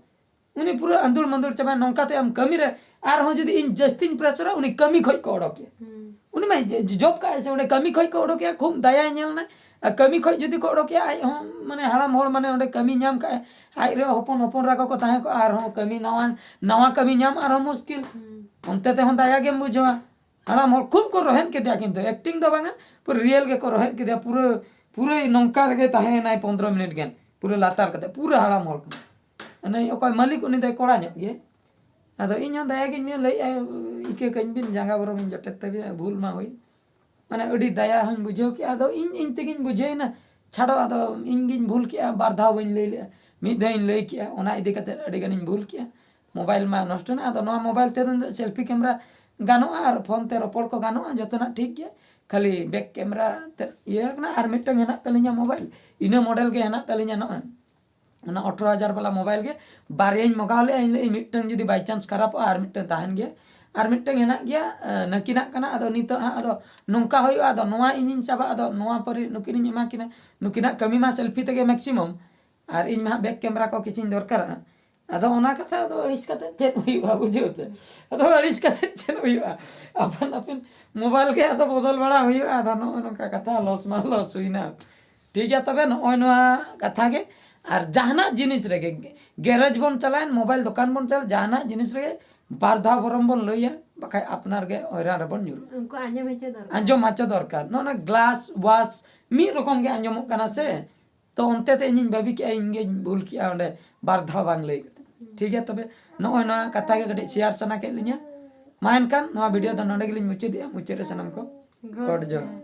ᱩᱱᱤ ᱯᱩᱨᱟᱹ ᱟᱸᱫᱩᱲ ᱢᱟᱸᱫᱩᱲ ᱪᱟᱵᱟᱭ, ᱱᱚᱝᱠᱟ ᱛᱮ ᱟᱢ ᱠᱟᱹᱢᱤ ᱨᱮ ᱟᱨᱦᱚᱸ ᱡᱩᱫᱤ ᱤᱧ ᱡᱟᱹᱥᱛᱤᱧ ᱯᱨᱮᱥᱚᱨᱟ, ᱩᱱᱤ ᱠᱟᱹᱢᱤ ᱠᱷᱚᱡ ᱠᱚ ᱚᱰᱚᱠᱮᱭᱟ᱾ ᱦᱩᱸ᱾ ᱩᱱᱤ ᱢᱟ ᱡᱚᱵ ᱠᱟᱜᱼᱟᱭ ᱥᱮ, ᱚᱸᱰᱮ ᱠᱟᱹᱢᱤ ᱠᱷᱚᱡ ᱠᱚ ᱚᱰᱚᱠᱮᱭᱟ, ᱠᱷᱩᱵ ᱫᱟᱭᱟᱭ ᱧᱮᱞ ᱱᱟ᱾ ᱟᱨ ᱠᱟᱹᱢᱤ ᱠᱷᱚᱡ ᱡᱩᱫᱤ ᱠᱚ ᱚᱰᱚᱠᱮᱭᱟ, ᱟᱡ ᱦᱚᱸ ᱢᱟᱱᱮ ᱦᱟᱲᱟᱢ ᱦᱚᱲ, ᱢᱟᱱᱮ ᱚᱸᱰᱮ ᱠᱟᱹᱢᱤ ᱧᱟᱢ ᱠᱟᱜᱼᱟᱭ, ᱟᱡ ᱨᱮ ᱦᱚᱯᱚᱱ ᱦᱚᱯᱚᱱ ᱨᱟ ᱠᱚᱠᱚ ᱛᱟᱦᱮᱸ ᱠᱚᱜᱼᱟ, ᱟᱨᱦᱚᱸ ᱠᱟᱹᱢᱤ ᱱᱟᱣᱟ, ᱱᱟᱣᱟ ᱠᱟᱹᱢᱤ ᱧᱟᱢ ᱟᱨᱦᱚᱸ ᱢᱩᱥᱠᱤᱞ᱾ ᱚᱱᱛᱮ ᱛᱮᱦᱚᱸ ᱫᱟᱭᱟ ᱜᱮᱢ ᱵᱩᱡᱷᱟᱹᱣᱟ᱾ ᱦᱟᱲᱟᱢ ᱦᱚᱲ ᱠᱷᱩᱵ ᱠᱚ ᱨᱚᱦᱮᱫ ᱠᱮᱫᱮᱭᱟ, ᱠᱤᱱᱛᱩ ᱮᱠᱴᱤᱝ ᱫᱚ ᱵᱟᱝᱟ, ᱯᱩᱨᱟᱹ ᱨᱤᱭᱮᱞ ᱜᱮᱠᱚ ᱨᱚᱦᱮᱫ ᱠᱮᱫᱮᱭᱟ, ᱯᱩᱨᱟᱹ, ᱯᱩᱨᱟᱹ ᱱᱚᱝᱠᱟ ᱨᱮᱜᱮ ᱛᱟᱦᱮᱸᱭᱮᱱᱟᱭ ᱯᱚᱱᱫᱽᱨᱚ ᱢᱤᱱᱤᱴ ᱜᱟᱱ, ᱯᱩᱨᱟᱹ ᱞᱟᱛᱟᱨ ᱠᱟᱛᱮ, ᱯᱩᱨᱟᱹ ᱦᱟᱲᱟᱢ ᱦᱚᱲ ᱠᱟᱱᱟ᱾ ᱩᱱᱤ ᱚᱠᱚᱭ ᱢᱟᱹᱞᱤᱠ, ᱩᱱᱤ ᱫᱚᱭ ᱠᱚᱲᱟ ᱧᱚᱜ ᱜᱮᱭᱟ᱾ ᱟᱫᱚ ᱤᱧ ᱦᱚᱸ ᱫᱟᱭᱟ ᱜᱤᱧ ᱢᱮᱱ ᱞᱟᱹᱭᱮᱫᱼᱟ, ᱤᱠᱟᱹ ᱠᱟᱹᱧ ᱵᱤᱱ, ᱡᱟᱸᱜᱟ ᱵᱚᱨᱚᱢᱤᱧ ᱡᱚᱴᱮᱫ ᱛᱟᱹᱵᱤᱱᱟ, ᱵᱷᱩᱞ ᱢᱟ ᱦᱩᱭ᱾ ᱢᱟᱱᱮ ᱟᱹᱰᱤ ᱫᱟᱭᱟ ᱦᱚᱸᱧ ᱵᱩᱡᱷᱟᱹᱣ ᱠᱮᱜᱼᱟ᱾ ᱟᱫᱚ ᱤᱧ, ᱤᱧ ᱛᱮᱜᱤᱧ ᱵᱩᱡᱷᱟᱹᱣᱮᱱᱟ, ᱪᱷᱟᱲᱚ, ᱟᱫᱚ ᱤᱧ ᱜᱤᱧ ᱵᱷᱩᱞ ᱠᱮᱜᱼᱟ, ᱵᱟᱨ ᱫᱷᱟᱣ ᱵᱟᱹᱧ ᱞᱟᱹᱭ ᱞᱮᱜᱼᱟ, ᱢᱤᱫ ᱫᱷᱟᱣ ᱤᱧ ᱞᱟᱹᱭ ᱠᱮᱜᱼᱟ, ᱚᱱᱟ ᱤᱫᱤ ᱠᱟᱛᱮ ᱟᱹᱰᱤ ᱜᱟᱱᱤᱧ ᱵᱷᱩᱞ ᱠᱮᱜᱼᱟ᱾ ᱢᱳᱵᱟᱭᱤᱞ ᱢᱟ ᱱᱚᱥᱴᱚ ᱮᱱᱟ᱾ ᱟᱫᱚ ᱱᱚᱣᱟ ᱢᱳᱵᱟᱭᱤᱞ ᱛᱮ ᱫᱚ ᱥᱮᱞᱯᱷᱤ ᱠᱮᱢᱮᱨᱟ ᱜᱟᱱᱚᱜᱼᱟ ᱟᱨ ᱯᱷᱳᱱ ᱛᱮ ᱨᱚᱯᱚᱲ ᱠᱚ ᱜᱟᱱᱚᱜᱼᱟ, ᱡᱚᱛᱚᱱᱟᱜ ᱴᱷᱤᱠ ᱜᱮᱭᱟ᱾ ᱠᱷᱟᱹᱞᱤ ᱵᱮᱠ ᱠᱮᱢᱮᱨᱟ ᱛᱮ ᱤᱭᱟᱹ ᱠᱟᱱᱟ᱾ ᱟᱨ ᱢᱤᱫᱴᱟᱝ ᱦᱮᱱᱟᱜ ᱛᱟᱹᱞᱤᱧᱟ ᱢᱳᱵᱟᱭᱤᱞ, ᱤᱱᱟᱹ ᱢᱚᱰᱮᱞ ᱜᱮ ᱦᱮᱱᱟᱜ ᱛᱟᱹᱞᱤᱧᱟ ᱱᱚᱜᱼᱚᱭ᱾ ᱚᱱᱟ ᱟᱴᱷᱨᱚ ᱦᱟᱡᱟᱨ ᱵᱟᱞᱟ ᱢᱳᱵᱟᱭᱤᱞ ᱜᱮ ᱵᱟᱨᱭᱟᱧ ᱢᱟᱜᱟᱣ ᱞᱮᱜᱼᱟ᱾ ᱤᱧ ᱞᱟᱹᱭ ᱢᱤᱫᱴᱟᱝ ᱡᱩᱫᱤ by chance ᱠᱷᱟᱨᱟᱯᱚᱜᱼᱟ, ᱟᱨ ᱢᱤᱫᱴᱟᱝ ᱛᱟᱦᱮᱱ ᱜᱮᱭᱟ, ᱟᱨ ᱢᱤᱫᱴᱟᱝ ᱦᱮᱱᱟᱜ ᱜᱮᱭᱟ, ᱮ, ᱱᱟᱹᱠᱤᱱᱟᱜ ᱠᱟᱱᱟ᱾ ᱟᱫᱚ ᱱᱤᱛᱚᱜ ᱦᱟᱸᱜ ᱟᱫᱚ ᱱᱚᱝᱠᱟ ᱦᱩᱭᱩᱜᱼᱟ, ᱟᱫᱚ ᱱᱚᱣᱟ ᱤᱧᱤᱧ ᱪᱟᱵᱟᱜᱼᱟ, ᱟᱫᱚ ᱱᱚᱣᱟ ᱯᱟᱹᱨᱤ ᱱᱩᱠᱤᱱᱤᱧ ᱮᱢᱟ ᱠᱤᱱᱟ, ᱱᱩᱠᱤᱱᱟᱜ ᱠᱟᱹᱢᱤ ᱢᱟ ᱥᱮᱞᱯᱷᱤ ᱛᱮᱜᱮ ᱢᱮᱠᱥᱤᱢᱟᱢ, ᱟᱨ ᱤᱧ ᱢᱟ ᱦᱟᱸᱜ ᱵᱮᱠ ᱠᱮᱢᱮᱨᱟ ᱠᱚ ᱠᱤᱪᱷᱩᱧ ᱫᱚᱨᱠᱟᱨᱚᱜᱼᱟ᱾ ᱟᱫᱚ ᱚᱱᱟ ᱠᱟᱛᱷᱟ ᱟᱫᱚ ᱟᱹᱲᱤᱥ ᱠᱟᱛᱮ ᱪᱮᱫ ᱦᱩᱭᱩᱜᱼᱟ, ᱵᱩᱡᱷᱟᱹᱣ ᱪᱮ? ᱟᱫᱚ ᱟᱹᱲᱤᱥ ᱠᱟᱛᱮ ᱪᱮᱫ ᱦᱩᱭᱩᱜᱼᱟ? ᱟᱯᱟᱱ ᱟᱹᱯᱤᱱ ᱢᱳᱵᱟᱭᱤᱞ ᱜᱮ ᱟᱫᱚ ᱵᱚᱫᱚᱞ ᱵᱟᱲᱟ ᱦᱩᱭᱩᱜᱼᱟ᱾ ᱟᱫᱚ ᱱᱚᱜᱼᱚ ᱱᱚᱝᱠᱟ ᱠᱟᱛᱷᱟ, ᱞᱚᱥ ᱢᱟ ᱞᱚᱥ ᱦᱩᱭᱱᱟ᱾ ᱴᱷᱤᱠ ᱜᱮᱭᱟ, ᱛᱚᱵᱮ ᱱᱚᱜᱼᱚᱭ ᱱᱚᱣᱟ ᱠᱟᱛᱷᱟ ᱜᱮ᱾ ᱟᱨ ᱡᱟᱦᱟᱱᱟᱜ ᱡᱤᱱᱤᱥ ᱨᱮᱜᱮ, ᱜᱮᱨᱮᱡᱽ ᱵᱚᱱ ᱪᱟᱞᱟᱣᱮᱱ, ᱢᱳᱵᱟᱭᱤᱞ ᱫᱚᱠᱟᱱ ᱵᱚᱱ ᱪᱟᱞᱟᱣ, ᱡᱟᱦᱟᱱᱟᱜ ᱡᱤᱱᱤᱥ ᱨᱮᱜᱮ ᱵᱟᱨ ᱫᱷᱟᱣ ᱵᱚᱨᱚᱢ ᱵᱚᱱ ᱞᱟᱹᱭᱟ, ᱵᱟᱠᱷᱟᱡ ᱟᱯᱱᱟᱨ ᱜᱮ ᱦᱚᱭᱨᱟᱱ ᱨᱮᱵᱚᱱ ᱧᱩᱨᱩᱜᱼᱟ᱾ ᱩᱱᱠᱩ ᱟᱸᱡᱚᱢ ᱦᱚᱪᱚ ᱫᱚᱨᱠᱟᱨ᱾ ᱟᱸᱡᱚᱢ ᱦᱚᱪᱚ ᱫᱚᱨᱠᱟᱨ᱾ ᱱᱚᱜᱼᱚ ᱱᱚᱣᱟ ᱜᱞᱟᱥ ᱣᱟᱥ ᱢᱤᱫ ᱨᱚᱠᱚᱢ ᱜᱮ ᱟᱸᱡᱚᱢᱚᱜ ᱠᱟᱱᱟ ᱥᱮ, ᱛᱚ ᱚᱱᱛᱮ ᱛᱮ ᱤᱧᱤᱧ ᱵᱷᱟᱹᱵᱤ ᱠᱮᱜᱼᱟ, ᱤᱧ ᱜᱮᱧ ᱵᱷᱩᱞ ᱠᱮᱜᱼᱟ ᱚᱸᱰᱮ ᱵᱟᱨ ᱫᱷᱟᱣ ᱵᱟᱝ ᱞᱟᱹᱭ ᱠᱟᱛᱮ᱾ ᱴᱷᱤᱠ ᱜᱮᱭᱟ, ᱛᱚᱵᱮ ᱱᱚᱜᱼᱚᱭ ᱱᱚᱣᱟ ᱠᱟᱛᱷᱟ ᱜᱮ ᱠᱟᱹᱴᱤᱡ ᱥᱮᱭᱟᱨ ᱥᱟᱱᱟ ᱠᱮᱫ ᱞᱤᱧᱟ᱾ ᱢᱟ ᱮᱱᱠᱷᱟᱱ ᱱᱚᱣᱟ ᱵᱷᱤᱰᱤᱭᱳ ᱫᱚ ᱱᱚᱰᱮ ᱜᱮᱞᱤᱧ ᱢᱩᱪᱟᱹᱫᱮᱜᱼᱟ᱾ ᱢᱩᱪᱟᱹᱫ ᱨᱮ ᱥᱟᱱᱟᱢ ᱠᱚ ᱜᱚᱰ ᱡᱚᱦᱟᱨ᱾